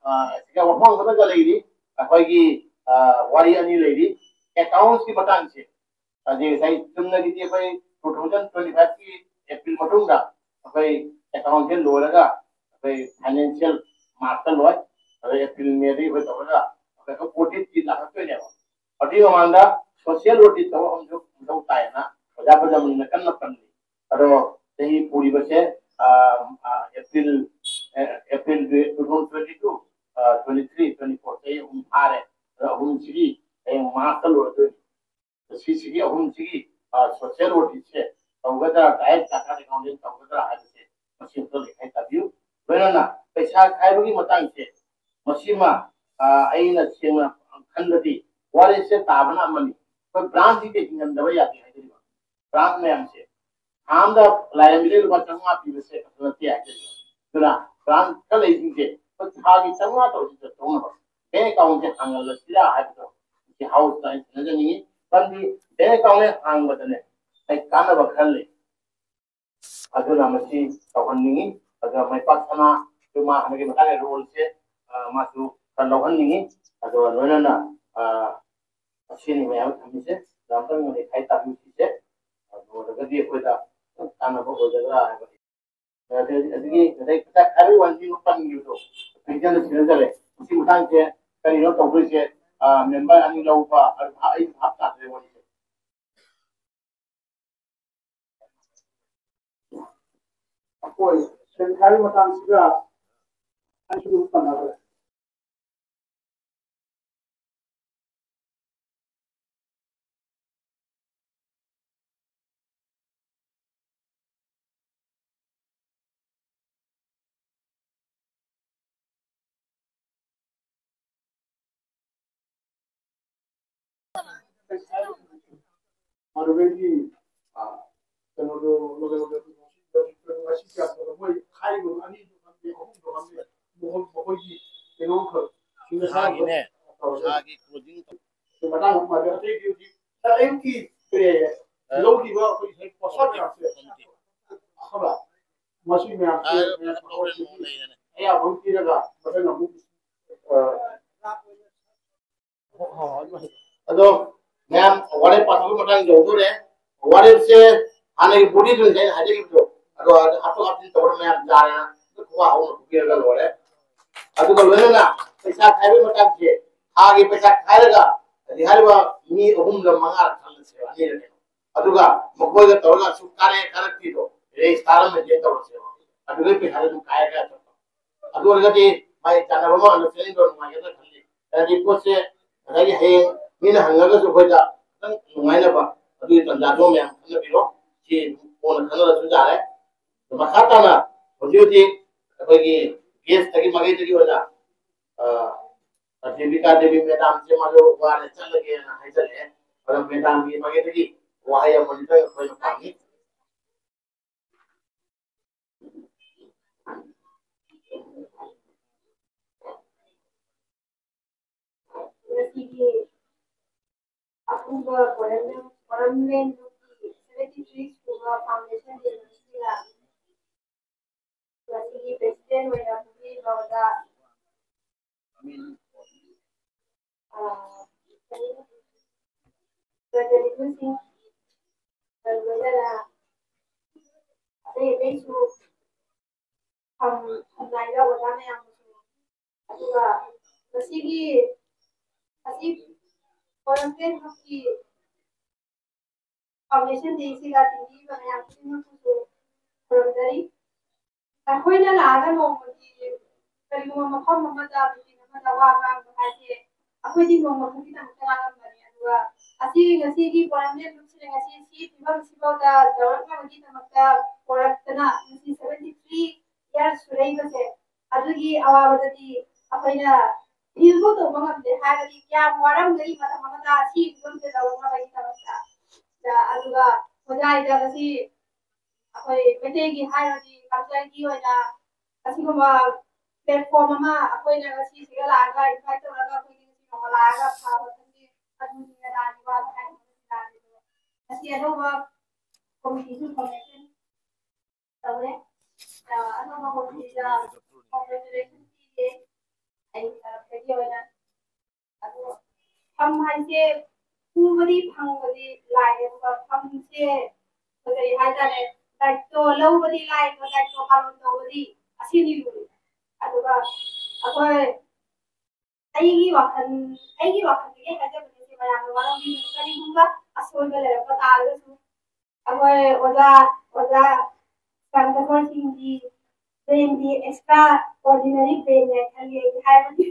ꯑ, ꯁꯤꯒ ꯋꯥꯐꯝ ꯑꯃꯒ ꯂꯩꯔꯤ꯫ ꯑꯩꯈꯣꯏꯒꯤ, ꯑ, ꯋꯥꯔꯤ ꯑꯅꯤ ꯂꯩꯔꯤ꯫ ꯑꯦꯀꯥꯎꯟꯁꯀꯤ ꯃꯇꯥꯡꯁꯦ, ꯍꯧꯖꯤꯛ ꯉꯁꯥꯏ ꯆꯨꯝꯅꯒꯤꯗꯤ ꯑꯩꯈꯣꯏ two thousand twenty five ꯀꯤ ꯑꯦꯄ꯭ꯔꯤꯜ ꯃꯇꯨꯡꯗ ꯑꯩꯈꯣꯏ ꯑꯦꯀꯥꯎꯟꯁꯦ ꯂꯣꯏꯔꯒ ꯑꯩꯈꯣꯏ ꯐꯥꯏꯅꯥꯟꯁꯤꯌꯦꯜ ꯃꯥꯔꯆꯇ ꯂꯣꯏ, ꯑꯗꯩ ꯑꯦꯄ꯭ꯔꯤꯜ ꯃꯦꯗꯒꯤ ꯑꯩꯈꯣꯏ ꯇꯧꯔꯒ ꯑꯩꯈꯣꯏ ꯑꯣꯗꯤꯠꯀꯤ ꯂꯥꯛꯀꯗꯣꯏꯅꯦꯕ꯫ ꯑꯗꯨꯒꯤ ꯃꯃꯥꯡꯗ ꯁꯣꯁꯤꯌꯦꯜ ꯑꯣꯗꯤꯠ ꯇꯧꯕ ꯑꯃꯁꯨ ꯃꯊꯧ ꯇꯥꯏꯌꯦꯅ ꯑꯣꯖꯥ ꯐꯖꯃꯅꯤꯅ ꯀꯟꯅ ꯄꯟꯂꯤ꯫ ꯑꯗꯣ ꯆꯍꯤ ꯄꯨꯔꯤꯕꯁꯦ, ꯑ, ꯑ, ꯑꯦꯄ꯭ꯔꯤꯜ, ꯑ, April two thousand twenty two, ꯑ, twenty three, twenty four, ꯆꯍꯤ ꯑꯍꯨꯝ ꯐꯥꯔꯦ꯫ ꯑꯗꯣ ꯑꯍꯨꯝꯁꯤꯒꯤ ꯍꯌꯦꯡ ꯃꯥꯔꯆꯇ ꯂꯣꯏꯔꯗꯣꯏꯅꯤ꯫ ꯁꯤꯁꯤꯒꯤ ꯑꯍꯨꯝꯁꯤꯒꯤ, ꯑ, ꯁꯣꯁꯤꯌꯦꯜ ꯑꯣꯗꯤꯠꯁꯦ ꯇꯧꯒꯗ꯭ꯔꯥ, ꯗꯥꯏꯔꯦꯛ ꯆꯥꯔꯇꯔꯗ ꯑꯦꯀꯥꯎꯟꯇꯦꯟ ꯇꯧꯒꯗ꯭ꯔꯥ ꯍꯥꯏꯕꯁꯦ ꯃꯁꯤ ꯑꯝꯇ ꯂꯩꯈꯥꯏ ꯇꯥꯕꯤꯌꯨ꯫ ꯂꯣꯏꯅꯅ ꯄꯩꯁꯥ ꯈꯥꯏꯕꯒꯤ ꯃꯇꯥꯡꯁꯦ, ꯃꯁꯤꯃ, ꯑ, ꯑꯩꯅ ꯁꯦꯡꯅ ꯈꯟꯕꯗꯤ ꯋꯥꯔꯦꯞꯁꯦ ꯇꯥꯕꯅ ꯑꯃꯅꯤ꯫ ꯑꯩꯈꯣꯏ ꯕ꯭ꯔꯥꯟꯁꯤꯗ ꯍꯤꯡꯍꯟꯗꯕ ꯌꯥꯗꯦ ꯍꯥꯏꯖꯔꯤꯕ ꯕ꯭ꯔꯥꯟ ꯃꯌꯥꯝꯁꯦ꯫ ꯊꯥ ꯑꯃꯗ ꯂꯥꯏꯔꯦꯝꯕꯤꯗ ꯂꯨꯄꯥ ꯆꯥꯝꯃꯉꯥ ꯄꯤꯕꯁꯦ ꯀꯩꯁꯨ ꯅꯠꯇꯦ ꯍꯥꯏꯖꯔꯤꯕ꯫ ꯑꯗꯨꯅ ꯕ꯭ꯔꯥꯟ ꯈꯔ ꯂꯩꯁꯤꯡꯁꯦ ꯑꯩꯈꯣꯏ ꯊꯥꯒꯤ ꯆꯥꯝꯃꯉꯥ ꯇꯧꯔꯁꯤ ꯆꯠꯊꯣꯛꯅꯕ ꯕꯦꯡ ꯑꯦꯀꯥꯎꯟꯁꯦ ꯍꯥꯡꯍꯜꯂꯁꯤꯔꯥ ꯍꯥꯏꯕꯗꯣ ꯁꯤ ꯍꯥꯎꯁꯇ ꯑꯩ ꯁꯤꯟꯅꯖꯅꯤꯡꯉꯤ꯫ ꯃꯔꯝꯗꯤ ꯕꯦꯡ ꯑꯦꯀꯥꯎꯟ ꯍꯦꯛ ꯍꯥꯡꯕꯗꯅꯦ ꯑꯩ ꯀꯥꯟꯅꯕ ꯈꯔ ꯂꯩ꯫ ꯑꯗꯨꯅ ꯃꯁꯤ ꯇꯧꯍꯟꯅꯤꯡꯉꯤ꯫ ꯑꯗꯨꯒ ꯃꯩꯄꯥꯛ ꯁꯅꯥꯁꯨ ꯃꯥ ꯍꯟꯗꯛꯀꯤ ꯃꯇꯥꯡꯒꯤ ꯔꯣꯜꯁꯦ, ꯑ, ꯃꯥꯁꯨ ꯈꯔ ꯂꯧꯍꯟꯅꯤꯡꯉꯤ꯫ ꯑꯗꯨꯒ ꯂꯣꯏꯅꯅ, ꯑ, ꯑꯁꯤꯅꯤ ꯃꯌꯥꯝ ꯊꯝꯃꯤꯁꯦ꯫ ꯌꯥꯝ ꯀꯟꯅ ꯂꯩꯈꯥꯏ ꯇꯥꯕꯤꯌꯨ ꯁꯤꯁꯦ꯫ ꯑ, ꯂꯣꯏꯔꯒꯗꯤ ꯑꯩꯈꯣꯏꯗ ꯀꯥꯟꯅꯕ ꯑꯣꯏꯒꯗ꯭ꯔꯥ ꯍꯥꯏꯕ꯫ ꯑꯗꯒꯤ, ꯑꯗꯒꯤ ꯉꯁꯥꯏ ꯄꯩꯁꯥ ꯈꯥꯏꯕꯒꯤ ꯋꯥꯔꯤ ꯑꯃ ꯄꯟꯈꯤꯕꯗꯣ, ꯄꯦꯟꯁꯟꯗ ꯁꯤꯟꯅꯖꯔꯦ꯫ ꯃꯁꯤ ꯃꯇꯥꯡꯁꯦ ꯀꯔꯤꯅꯣ ꯇꯧꯗꯣꯏꯁꯦ? ꯑ, ꯃꯦꯝꯕꯔ ꯑꯅꯤ ꯂꯧꯕ, ꯑꯗꯨ ꯑꯩ ꯚꯥꯞ ꯇꯥꯗ꯭ꯔꯦ ꯋꯥꯔꯤꯁꯦ꯫ ꯑꯩꯈꯣꯏ ꯁꯦꯟꯈꯥꯏꯒꯤ ꯃꯇꯥꯡꯁꯤꯒ ꯑꯩꯁꯨ ꯄꯟꯅꯕ ꯂꯩ꯫ ꯑꯗꯨꯗꯒꯤ, ꯑ, ꯀꯩꯅꯣꯗꯣ, ꯉꯁꯤ ꯀꯌꯥ ꯇꯧꯔꯦ? ꯃꯣꯏ ꯈꯥꯏꯔꯤꯕ ꯑꯅꯤꯗꯣ ꯈꯪꯗꯦ, ꯑꯍꯨꯝꯗꯣ ꯈꯪꯗꯦ, ꯃꯈꯣꯏ, ꯃꯈꯣꯏꯒꯤ ꯀꯩꯅꯣꯝꯈꯛ ꯁꯤꯡꯅ ꯁꯥꯕ ꯏꯁꯥꯒꯤꯅꯦ, ꯇꯧꯔꯦ꯫ ꯏꯁꯥꯒꯤ closing ꯇꯧ-, ꯁꯤ ꯃꯇꯥꯡ ꯑꯃ ꯑꯗꯩ ꯑꯇꯩꯗꯤ ꯍꯧꯖꯤꯛ ꯑꯌꯨꯛꯀꯤ ꯀꯔꯤ ꯍꯥꯏꯌꯦ? ꯑ, ꯂꯧꯒꯤ ꯍꯣꯔꯦꯟ ꯑꯃꯨꯛ ꯂꯩꯔꯅꯤ꯫ ꯑꯌꯥꯕ ꯑꯃ ꯄꯤꯔꯒ ꯃꯊꯪ ꯑꯃꯨꯛ, ꯑ, ꯑꯗꯣ ꯃꯌꯥꯝ ꯋꯥꯔꯦꯞ ꯄꯥꯊꯣꯛꯄ ꯃꯇꯥꯡ ꯌꯧꯗꯣꯔꯦ꯫ ꯋꯥꯔꯦꯞꯁꯦ ꯍꯥꯟꯅꯒꯤ ꯕꯣꯗꯤꯗꯨꯅ ꯑꯩꯅ ꯍꯥꯏꯖꯈꯤꯕꯗꯣ, ꯑꯗꯣ ꯍꯥꯞꯇꯣꯛ ꯍꯥꯞꯆꯤꯟ ꯇꯧꯔ ꯃꯌꯥꯝ ꯌꯥꯔꯦꯅ ꯈꯨꯕꯥꯛ ꯍꯧꯅ ꯐꯨꯕꯤꯔꯒ ꯂꯣꯏꯔꯦ꯫ ꯑꯗꯨꯒ ꯂꯣꯏꯅꯅ ꯄꯩꯁꯥ ꯈꯥꯏꯕꯒꯤ ꯃꯇꯥꯡꯁꯦ ꯊꯥꯒꯤ ꯄꯩꯁꯥ ꯈꯥꯏꯔꯒ ꯍꯧꯖꯤꯛ ꯍꯥꯏꯔꯤꯕ ꯃꯤ ꯑꯍꯨꯝꯗ ꯃꯉꯥꯔꯛ ꯈꯜꯂꯁꯦꯕ, ꯑꯅꯤꯔꯛ ꯀꯩꯅꯣ꯫ ꯑꯗꯨꯒ ꯃꯈꯣꯏꯒ ꯇꯧꯔꯒ ꯑꯁꯨꯛ ꯀꯥꯔꯦ ꯀꯥꯔꯛꯇ꯭ꯔꯤꯗꯣ ꯔꯦꯖꯤꯁꯇꯥꯔ ꯑꯃ ꯃꯦꯟꯇꯦꯟ ꯇꯧꯔꯁꯦꯕ꯫ ꯑꯗꯨꯗꯩ ꯄꯩꯁꯥꯗꯣ ꯑꯗꯨꯝ ꯀꯥꯏꯔ ꯀꯥꯏꯔ ꯆꯠꯄ꯫ ꯑꯗꯨ ꯑꯣꯏꯔꯒꯗꯤ ꯃꯥꯏ ꯆꯥꯟꯅꯕ ꯑꯃ ꯑꯟꯗꯔꯁꯇꯦꯟꯗꯤꯡ ꯇꯧꯔ ꯅꯨꯡꯉꯥꯏꯒꯗ꯭ꯔꯥ ꯈꯜꯂꯤ꯫ ꯍꯥꯏꯗꯤ ꯄꯣꯠꯁꯦ ꯉꯁꯥꯏꯒꯤ ꯍꯌꯦꯡ ꯃꯤꯅ ꯍꯪꯉꯒꯁꯨ ꯑꯩꯈꯣꯏꯗ ꯈꯤꯇꯪ ꯅꯨꯡꯉꯥꯏꯅꯕ ꯑꯗꯨꯒꯤ ꯇꯥꯟꯖꯥꯗꯣ ꯃꯌꯥꯝ ꯈꯟꯅꯕꯤꯔꯣ꯫ ꯁꯤ ꯀꯣꯟꯅ ꯈꯟꯅꯔꯁꯨ ꯌꯥꯔꯦ꯫ ꯑꯗꯣ ꯃꯈꯥ ꯇꯥꯅ ꯍꯧꯖꯤꯛ ꯍꯧꯖꯤꯛ ꯑꯩꯈꯣꯏꯒꯤ ꯒꯦꯁꯇꯒꯤ ꯃꯥꯏꯀꯩꯗꯒꯤ ꯑꯣꯏꯅ, ꯑ, ꯗꯦꯕꯤꯀꯥ ꯗꯦꯕꯤ ꯃꯦꯗꯥꯝꯁꯦ ꯃꯥꯁꯨ ꯋꯥꯔꯦ ꯆꯠꯂꯒꯦꯅ ꯍꯥꯏꯖꯔꯛꯑꯦ꯫ ꯑꯗꯣ ꯃꯦꯗꯥꯝꯒꯤ ꯃꯥꯏꯀꯩꯗꯒꯤ ꯋꯥꯍꯩ ꯑꯃꯅꯤꯗꯪ ꯑꯩꯈꯣꯏꯅ ꯄꯥꯝꯃꯤ꯫ ꯉꯁꯤꯒꯤ ꯑꯄꯨꯟꯕ ꯀꯣꯔꯝꯗꯝ, ꯀꯣꯔꯝꯗꯝꯒꯤ seventy three ꯁꯨꯕ foundation day ꯅꯨꯃꯤꯠꯁꯤꯗ ꯉꯁꯤꯒꯤ president ꯑꯣꯏꯅ ꯐꯝꯕꯤꯔꯤꯕ ꯑꯣꯖꯥ, ꯑ, ꯂꯣꯏꯅꯅ ꯑꯇꯩ ꯑꯇꯩꯁꯨ ꯐꯝ-, ꯐꯝꯅꯥꯏꯕ ꯑꯣꯖꯥ ꯃꯌꯥꯝ ꯑꯃꯁꯨ, ꯑꯗꯨꯒ ꯉꯁꯤꯒꯤ ꯑꯁꯤ ꯀꯣꯔꯝꯗꯝꯒꯤ foundation day ꯁꯤꯗ ꯇꯤꯟꯕꯤꯔꯤꯕ ꯃꯌꯥꯝ ꯈꯨꯗꯤꯡꯃꯛꯄꯨꯁꯨ ꯈꯨꯔꯨꯝꯖꯔꯤ꯫ ꯑꯩꯈꯣꯏꯅ ꯂꯥꯛꯑꯒ ꯅꯣꯡꯃꯒꯤ ꯀꯔꯤꯒꯨꯝꯕ ꯃꯐꯝ ꯑꯃꯗ, meeting ꯑꯃꯗ ꯋꯥ ꯉꯥꯡꯕ ꯍꯥꯏꯁꯦ ꯑꯩꯈꯣꯏꯗꯤ ꯅꯣꯡꯃ ꯈꯛꯀꯤꯗꯃꯛꯇ ꯉꯥꯡꯉꯝꯕꯅꯤ꯫ ꯑꯗꯨꯒ ꯑꯁꯤ ꯉꯁꯤꯒꯤ ꯀꯣꯔꯝꯗꯝ ꯂꯨꯞꯁꯤꯅ ꯉꯁꯤ ꯁꯤ ꯐꯤꯕꯝꯁꯤꯐꯥꯎꯗ ꯌꯧꯔꯛꯅꯕꯒꯤꯗꯃꯛꯇ ꯄꯣꯔꯛꯇꯅ ꯉꯁꯤ seventy three years ꯁꯨꯔꯛꯏꯕꯁꯦ, ꯑꯗꯨꯒꯤ ꯑꯋꯥꯕꯗꯗꯤ ꯑꯩꯈꯣꯏꯅ feel ꯐꯥꯎ ꯇꯧꯕ ꯉꯝꯗꯦ꯫ ꯍꯥꯏꯕꯗꯤ ꯀꯌꯥꯝ ꯋꯥꯔꯝꯒꯅꯤ ꯃꯇꯝ ꯑꯃꯗ ꯁꯤ ꯐꯤꯕꯝꯁꯦ ꯌꯧꯔꯛꯅꯕꯒꯤꯗꯃꯛꯇ꯫ ꯑꯗꯨꯒ ꯑꯣꯖꯥ ꯏꯗ ꯉꯁꯤ ꯑꯩꯈꯣꯏ ꯃꯩꯇꯩꯒꯤ ꯍꯥꯏꯔꯗꯤ culture ꯒꯤ ꯑꯣꯏꯅ ꯑꯁꯤꯒꯨꯝꯕ platform ꯑꯃ ꯑꯩꯈꯣꯏꯅ ꯉꯁꯤ ꯁꯤꯗ ꯂꯥꯛꯑꯒ invite ꯇꯧꯔꯒ ꯑꯩꯈꯣꯏꯒꯤ ꯉꯁꯤ ꯅꯣꯡꯃ ꯂꯥꯛꯑꯒ ꯐꯕ ꯈꯪꯗꯦ, ꯑꯗꯨꯅꯤ ꯑꯗꯥꯒꯤ ꯋꯥꯗꯣ ꯍꯥꯏꯕ ꯌꯥꯗꯦ꯫ ꯑꯗꯨꯒ ꯉꯁꯤ ꯑꯅꯧꯕ committee ꯁꯨ formation ꯇꯧꯔꯦ꯫ ꯑꯅꯧꯕ ꯍꯧꯕꯁꯤꯗ congratulation ꯄꯤꯒꯦ ꯑꯩꯒꯤ ꯇꯔꯐꯇꯒꯤ ꯑꯣꯏꯅ꯫ ꯑꯗꯣ ꯐꯝ ꯍꯥꯏꯁꯦ ꯄꯨꯕꯗꯤ ꯐꯪꯕꯗꯤ ꯂꯥꯏ, ꯑꯗꯨꯒ ꯐꯝꯁꯦ ꯀꯔꯤ ꯍꯥꯏꯇꯥꯔꯦ, ꯗꯥꯏꯇꯣ ꯂꯧꯕꯗꯤ ꯂꯥꯏ, ꯑꯗꯨꯒ ꯗꯥꯏꯇꯣ ꯄꯥꯂꯣꯟ ꯇꯧꯕꯗꯤ ꯑꯁꯤꯅꯤ ꯂꯨꯔꯤ꯫ ꯑꯗꯨꯒ ꯑꯩꯈꯣꯏ ꯑꯩꯒꯤ ꯋꯥꯈꯜ ꯑꯩꯒꯤ ꯋꯥꯈꯜꯗꯒꯤ ꯍꯥꯏꯖꯕꯅꯤ, ꯁꯤ ꯃꯌꯥꯝꯅ ꯋꯥꯔꯧꯕꯤꯒꯅꯨ꯫ ꯀꯔꯤꯒꯨꯝꯕ ꯑꯁꯣꯏꯕ ꯂꯩꯔꯝꯕ ꯇꯥꯔꯒꯁꯨ ꯑꯩꯈꯣꯏ ꯑꯣꯖꯥ ꯑꯣꯖꯥ ꯀꯥꯟꯇꯊꯣꯏꯁꯤꯡꯒꯤ brainꯗꯤ extra ordinary brainꯅꯦ ꯈꯜꯂꯤ ꯑꯩꯗꯤ ꯍꯥꯏꯕꯗꯤ꯫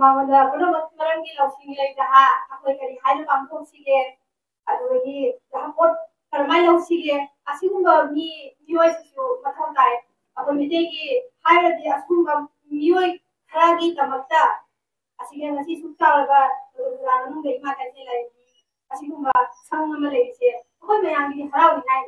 ꯃꯉꯣꯟꯗ ꯄꯨꯝꯅꯃꯛ ꯃꯔꯝꯒꯤ ꯂꯧꯁꯤꯡ ꯂꯩꯇ ꯑꯩꯈꯣꯏ ꯀꯔꯤ ꯍꯥꯏꯅ ꯄꯥꯡꯊꯣꯛꯁꯤꯒꯦ? ꯑꯗꯨꯗꯒꯤ ꯄꯣꯠ ꯀꯔꯝꯍꯥꯏꯅ ꯂꯧꯁꯤꯒꯦ? ꯑꯁꯤꯒꯨꯝꯕ ꯃꯤ ꯃꯤꯑꯣꯏꯁꯤꯁꯨ ꯃꯊꯧ ꯇꯥꯏ꯫ ꯑꯩꯈꯣꯏ ꯃꯤꯇꯩꯒꯤ ꯍꯥꯏꯔꯗꯤ ꯑꯁꯤꯒꯨꯝꯕ ꯃꯤꯑꯣꯏ ꯈꯔꯒꯤꯗꯃꯛꯇ ꯑꯁꯤꯒꯤ ꯉꯁꯤ ꯁꯨꯛ ꯆꯥꯎꯔꯕ ꯗꯨꯔꯒꯥ ꯄꯨꯖꯥ ꯃꯅꯨꯡꯗ ꯏꯃꯥ ꯀꯩꯊꯦꯜ ꯂꯩꯔꯤꯁꯤ, ꯑꯁꯤꯒꯨꯝꯕ ꯁꯪ ꯑꯃ ꯂꯩꯔꯤꯁꯦ ꯑꯩꯈꯣꯏ ꯃꯌꯥꯝꯒꯤꯗꯤ ꯍꯔꯥꯎꯅꯤꯡꯉꯥꯏ꯫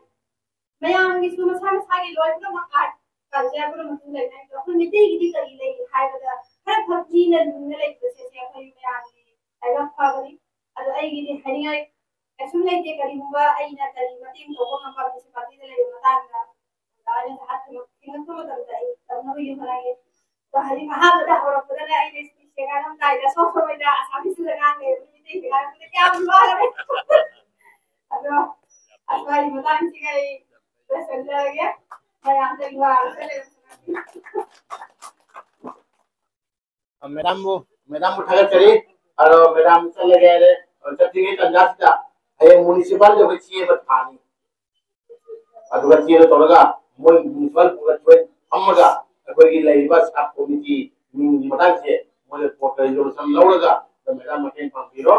ꯃꯌꯥꯝꯒꯤꯁꯨ ꯃꯁꯥ ꯃꯁꯥꯒꯤ ꯂꯣꯏꯅꯃꯛ art culture ꯄꯨꯝꯅꯃꯛꯇꯨ ꯂꯩꯅꯩ꯫ ꯑꯗꯣ ꯑꯩꯈꯣꯏ ꯃꯩꯇꯩꯒꯤꯗꯤ ꯀꯔꯤ ꯂꯩ ꯍꯥꯏꯕꯗ ꯈꯔ ꯈꯛ ꯊꯤꯅ ꯂꯨꯅ ꯂꯩꯕꯁꯦ ꯁꯤ ꯑꯩꯈꯣꯏ ꯃꯌꯥꯝꯒꯤ ꯂꯥꯏꯕꯛ ꯐꯕꯅꯤ꯫ ꯑꯗꯣ ꯑꯩꯒꯤꯗꯤ ꯍꯥꯏꯅꯤꯡꯉꯥꯏ ꯀꯩꯁꯨꯝ ꯂꯩꯇꯦ꯫ ꯀꯔꯤꯒꯨꯝꯕ ꯑꯩꯅ ꯀꯔꯤ ꯃꯇꯦꯡ ꯇꯧꯕ ꯉꯝꯕ municipalityꯗ ꯂꯩꯕ ꯃꯇꯥꯡꯗ ꯑꯣꯖꯥ ꯍꯣꯏꯅ ꯉꯥꯏꯍꯥꯛ ꯊꯦꯡꯂꯛ-, ꯊꯦꯡꯂꯛꯄ ꯃꯇꯝꯗ ꯑꯩ ꯇꯧꯅꯕꯒꯤ ꯍꯣꯠꯅꯒꯦ꯫ ꯑꯗꯣ ꯍꯧꯖꯤꯛ ꯑꯍꯥꯟꯕꯗ ꯍꯧꯔꯛꯄꯗꯅ ꯑꯩꯅ speechꯁꯦ ꯉꯥꯡꯉꯝꯗꯥꯏꯗ ꯁꯣꯝ ꯁꯣꯝꯗ ꯑꯁꯥꯃꯤꯁꯇ ꯉꯥꯡꯉꯦ, ꯃꯩꯇꯩꯁꯦ ꯉꯥꯡꯕꯗ ꯀꯌꯥꯝ ꯋꯥꯔꯦ꯫ ꯑꯗꯣ ꯑꯁ꯭ꯋꯥꯏꯒꯤ ꯃꯇꯥꯡꯁꯤꯒ ꯑꯩ ꯂꯣꯏꯁꯤꯟꯖꯔꯒꯦ꯫ ꯃꯌꯥꯝꯗꯒꯤ ꯋꯥ ꯑꯃꯇ ꯂꯩꯔꯝꯃꯣꯏ꯫ ꯃꯦꯗꯥꯝꯕꯨ, ꯃꯦꯗꯥꯝꯕꯨ ꯊꯥꯒꯠꯆꯔꯤ꯫ ꯑꯗꯣ ꯃꯦꯗꯥꯝ ꯆꯠꯂꯒꯦ ꯍꯥꯏꯔꯦ꯫ ꯑꯗꯣ ꯆꯠꯇ꯭ꯔꯤꯉꯩ ꯇꯥꯟꯖꯥꯁꯤꯗ ꯍꯌꯦꯡ municipalꯗ ꯑꯩꯈꯣꯏ ꯆꯦ ꯑꯃ ꯊꯥꯅꯤ꯫ ꯑꯗꯨꯒ ꯆꯦꯗꯣ ꯇꯧꯔꯒ ꯃꯣꯏ municipal boardꯇ ꯂꯣꯏ ꯐꯝꯃꯒ ꯑꯩꯈꯣꯏꯒꯤ ꯂꯩꯔꯤꯕ sub committee ꯃꯤꯡꯒꯤ ꯃꯇꯥꯡꯁꯦ ꯃꯣꯏꯗ boardꯇ resolution ꯂꯧꯔꯒ ꯑꯗꯣ ꯃꯦꯗꯥꯝ ꯃꯇꯦꯡ ꯄꯥꯡꯕꯤꯔꯣ꯫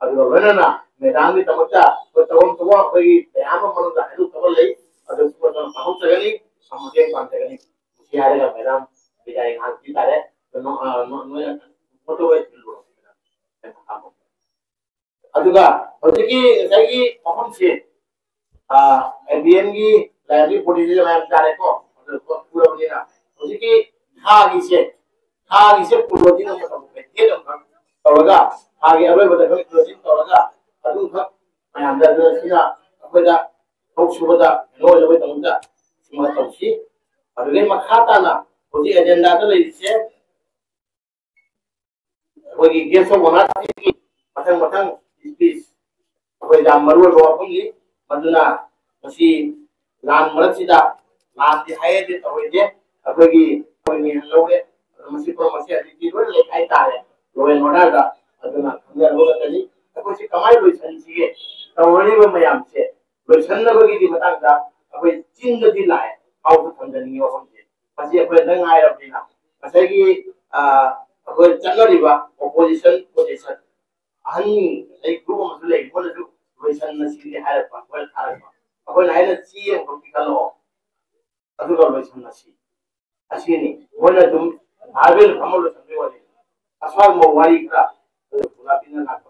ꯑꯗꯨꯒ ꯂꯣꯏꯅꯅ ꯃꯦꯗꯥꯝꯒꯤꯗꯃꯛꯇ ꯑꯩꯈꯣꯏ ꯇꯧꯐꯝ ꯊꯣꯛꯄ ꯑꯩꯈꯣꯏꯒꯤ ꯃꯌꯥꯝ ꯑꯃ ꯃꯅꯨꯡꯗ ꯍꯥꯏꯗꯣꯛꯇꯕ ꯂꯩ꯫ ꯑꯗꯨ ꯁꯨꯝꯕ ꯇꯧꯔ ꯄꯥꯡꯊꯣꯛꯆꯒꯅꯤ꯫ ꯃꯇꯦꯡ ꯄꯥꯡꯖꯒꯅꯤ꯫ ꯁꯤ ꯍꯥꯏꯔꯒ ꯃꯦꯗꯥꯝ ꯕꯤꯗꯥꯏ ꯉꯥꯏꯍꯥꯛ ꯄꯤ ꯇꯥꯔꯦ꯫ ꯀꯩꯅꯣ, ꯑ, ꯅꯣ-, ꯅꯣꯏ ꯃꯣꯇꯣꯔ ꯕꯥꯏꯛ ꯊꯤꯜꯂꯨꯔꯣ꯫ ꯑꯗꯨꯒ ꯍꯧꯖꯤꯛꯀꯤ ꯉꯁꯥꯏꯒꯤ ꯃꯐꯝꯁꯦ, ꯑ, ꯑꯦ ꯕꯤ ꯑꯦꯝꯒꯤ library boardꯁꯦ ꯃꯌꯥꯝ ꯇꯥꯔꯦꯀꯣ꯫ ꯑꯗꯨ ꯄꯨꯔꯕꯅꯤꯅ ꯍꯧꯖꯤꯛꯀꯤ ꯊꯥꯒꯤꯁꯦ, ꯊꯥꯒꯤꯁꯦ closing ꯑꯃꯈꯛ, date ꯑꯃꯈꯛ ꯇꯧꯔꯒ, ꯊꯥꯒꯤ ꯑꯔꯣꯏꯕꯗ ꯑꯩꯈꯣꯏ closing ꯇꯧꯔꯒ ꯑꯗꯨꯈꯛ ꯃꯌꯥꯝꯗ, ꯑꯗꯨꯅ ꯁꯤꯅ ꯑꯩꯈꯣꯏꯗ ꯊꯕꯛ ꯁꯨꯕꯗ ꯀꯩꯅꯣ ꯑꯣꯏꯅꯕꯒꯤꯗꯃꯛꯇ ꯁꯤꯃ ꯇꯧꯁꯤ꯫ ꯑꯗꯨꯗꯩ ꯃꯈꯥ ꯇꯥꯅ ꯍꯧꯖꯤꯛ ꯑꯦꯖꯦꯟꯗꯥꯗ ꯂꯩꯔꯤꯁꯦ ꯑꯩꯈꯣꯏꯒꯤ ꯒꯦꯁ ꯑꯣꯐ ꯑꯣꯅꯔꯁꯤꯡꯒꯤ ꯃꯊꯪ ꯃꯊꯪ ꯁ꯭ꯄꯤꯆ, ꯑꯩꯈꯣꯏ ꯌꯥꯝ ꯃꯔꯨ ꯑꯣꯏꯕ ꯋꯥꯐꯝꯅꯤ꯫ ꯃꯗꯨꯅ ꯃꯁꯤ ꯂꯥꯟ ꯃꯔꯛꯁꯤꯗ ꯂꯥꯟꯗꯤ ꯍꯥꯏꯔꯗꯤ ꯇꯧꯔꯣꯏꯗꯦ, ꯑꯩꯈꯣꯏꯒꯤ ꯑꯩꯈꯣꯏ ꯃꯤꯍꯨꯠ ꯂꯧꯔꯦ꯫ ꯑꯗꯣ ꯃꯁꯤ ꯄꯨꯝꯅꯃꯛꯁꯦ ꯍꯧꯖꯤꯛꯇꯤ ꯂꯣꯏꯅ ꯂꯩ ꯍꯥꯏꯇꯥꯔꯦ, ꯂꯣ ꯑꯦꯟ ꯑꯣꯔꯗꯔꯗ꯫ ꯑꯗꯨꯅ ꯈꯪꯖꯔꯒ ꯉꯥꯛꯇꯅꯤ ꯑꯩꯈꯣꯏꯁꯤ ꯀꯃꯥꯏꯅ ꯂꯣꯏꯁꯤꯟꯁꯤꯒꯦ, ꯇꯧꯔꯤꯕ ꯃꯌꯥꯝꯁꯦ ꯂꯣꯏꯁꯤꯟꯅꯕꯒꯤꯗꯤ ꯃꯇꯥꯡꯗ ꯑꯩꯈꯣꯏ ꯆꯤꯟꯗꯗꯤ ꯂꯥꯛꯑꯦ, ꯐꯥꯎꯕ ꯊꯝꯖꯅꯤꯡꯉꯤ ꯋꯥꯐꯝꯁꯦ꯫ ꯃꯁꯤ ꯑꯩꯈꯣꯏ ꯂꯣꯏ ꯉꯥꯏꯔꯕꯅꯤꯅ ꯉꯁꯥꯏꯒꯤ ꯑꯩꯈꯣꯏ ꯆꯠꯅꯔꯤꯕ ꯑꯣꯄꯣꯖꯤꯁꯟ ꯄꯣꯖꯤꯁꯟ ꯑꯍꯟ ꯑꯩ ꯒ꯭ꯔꯨꯞ ꯑꯃꯁꯨ ꯂꯩ, ꯃꯣꯏꯅꯁꯨ ꯂꯣꯏꯁꯟꯅꯁꯤꯗꯤ ꯍꯥꯏꯔꯛꯄ, ꯃꯣꯏꯅ ꯊꯥꯔꯛꯄ꯫ ꯑꯩꯈꯣꯏꯅ ꯍꯥꯏꯅ ꯆꯦ ꯑꯃꯈꯛ ꯄꯤꯈꯠꯂꯛꯑꯣ, ꯑꯗꯨꯒ ꯂꯣꯏꯁꯟꯅꯁꯤ꯫ ꯑꯁꯤꯅꯤ ꯃꯣꯏꯅ ꯑꯗꯨꯝ ꯚꯥꯏꯕꯦꯜ ꯐꯝꯃ ꯂꯣꯏꯁꯟꯕꯒꯤ ꯋꯥꯔꯤ꯫ ꯑꯁ꯭ꯋꯥꯏꯒꯨꯝꯕ ꯋꯥꯔꯤ ꯈꯔ ꯑꯩꯈꯣꯏ ꯄꯨꯂꯞ ꯏꯟꯅ ꯂꯥꯛꯄ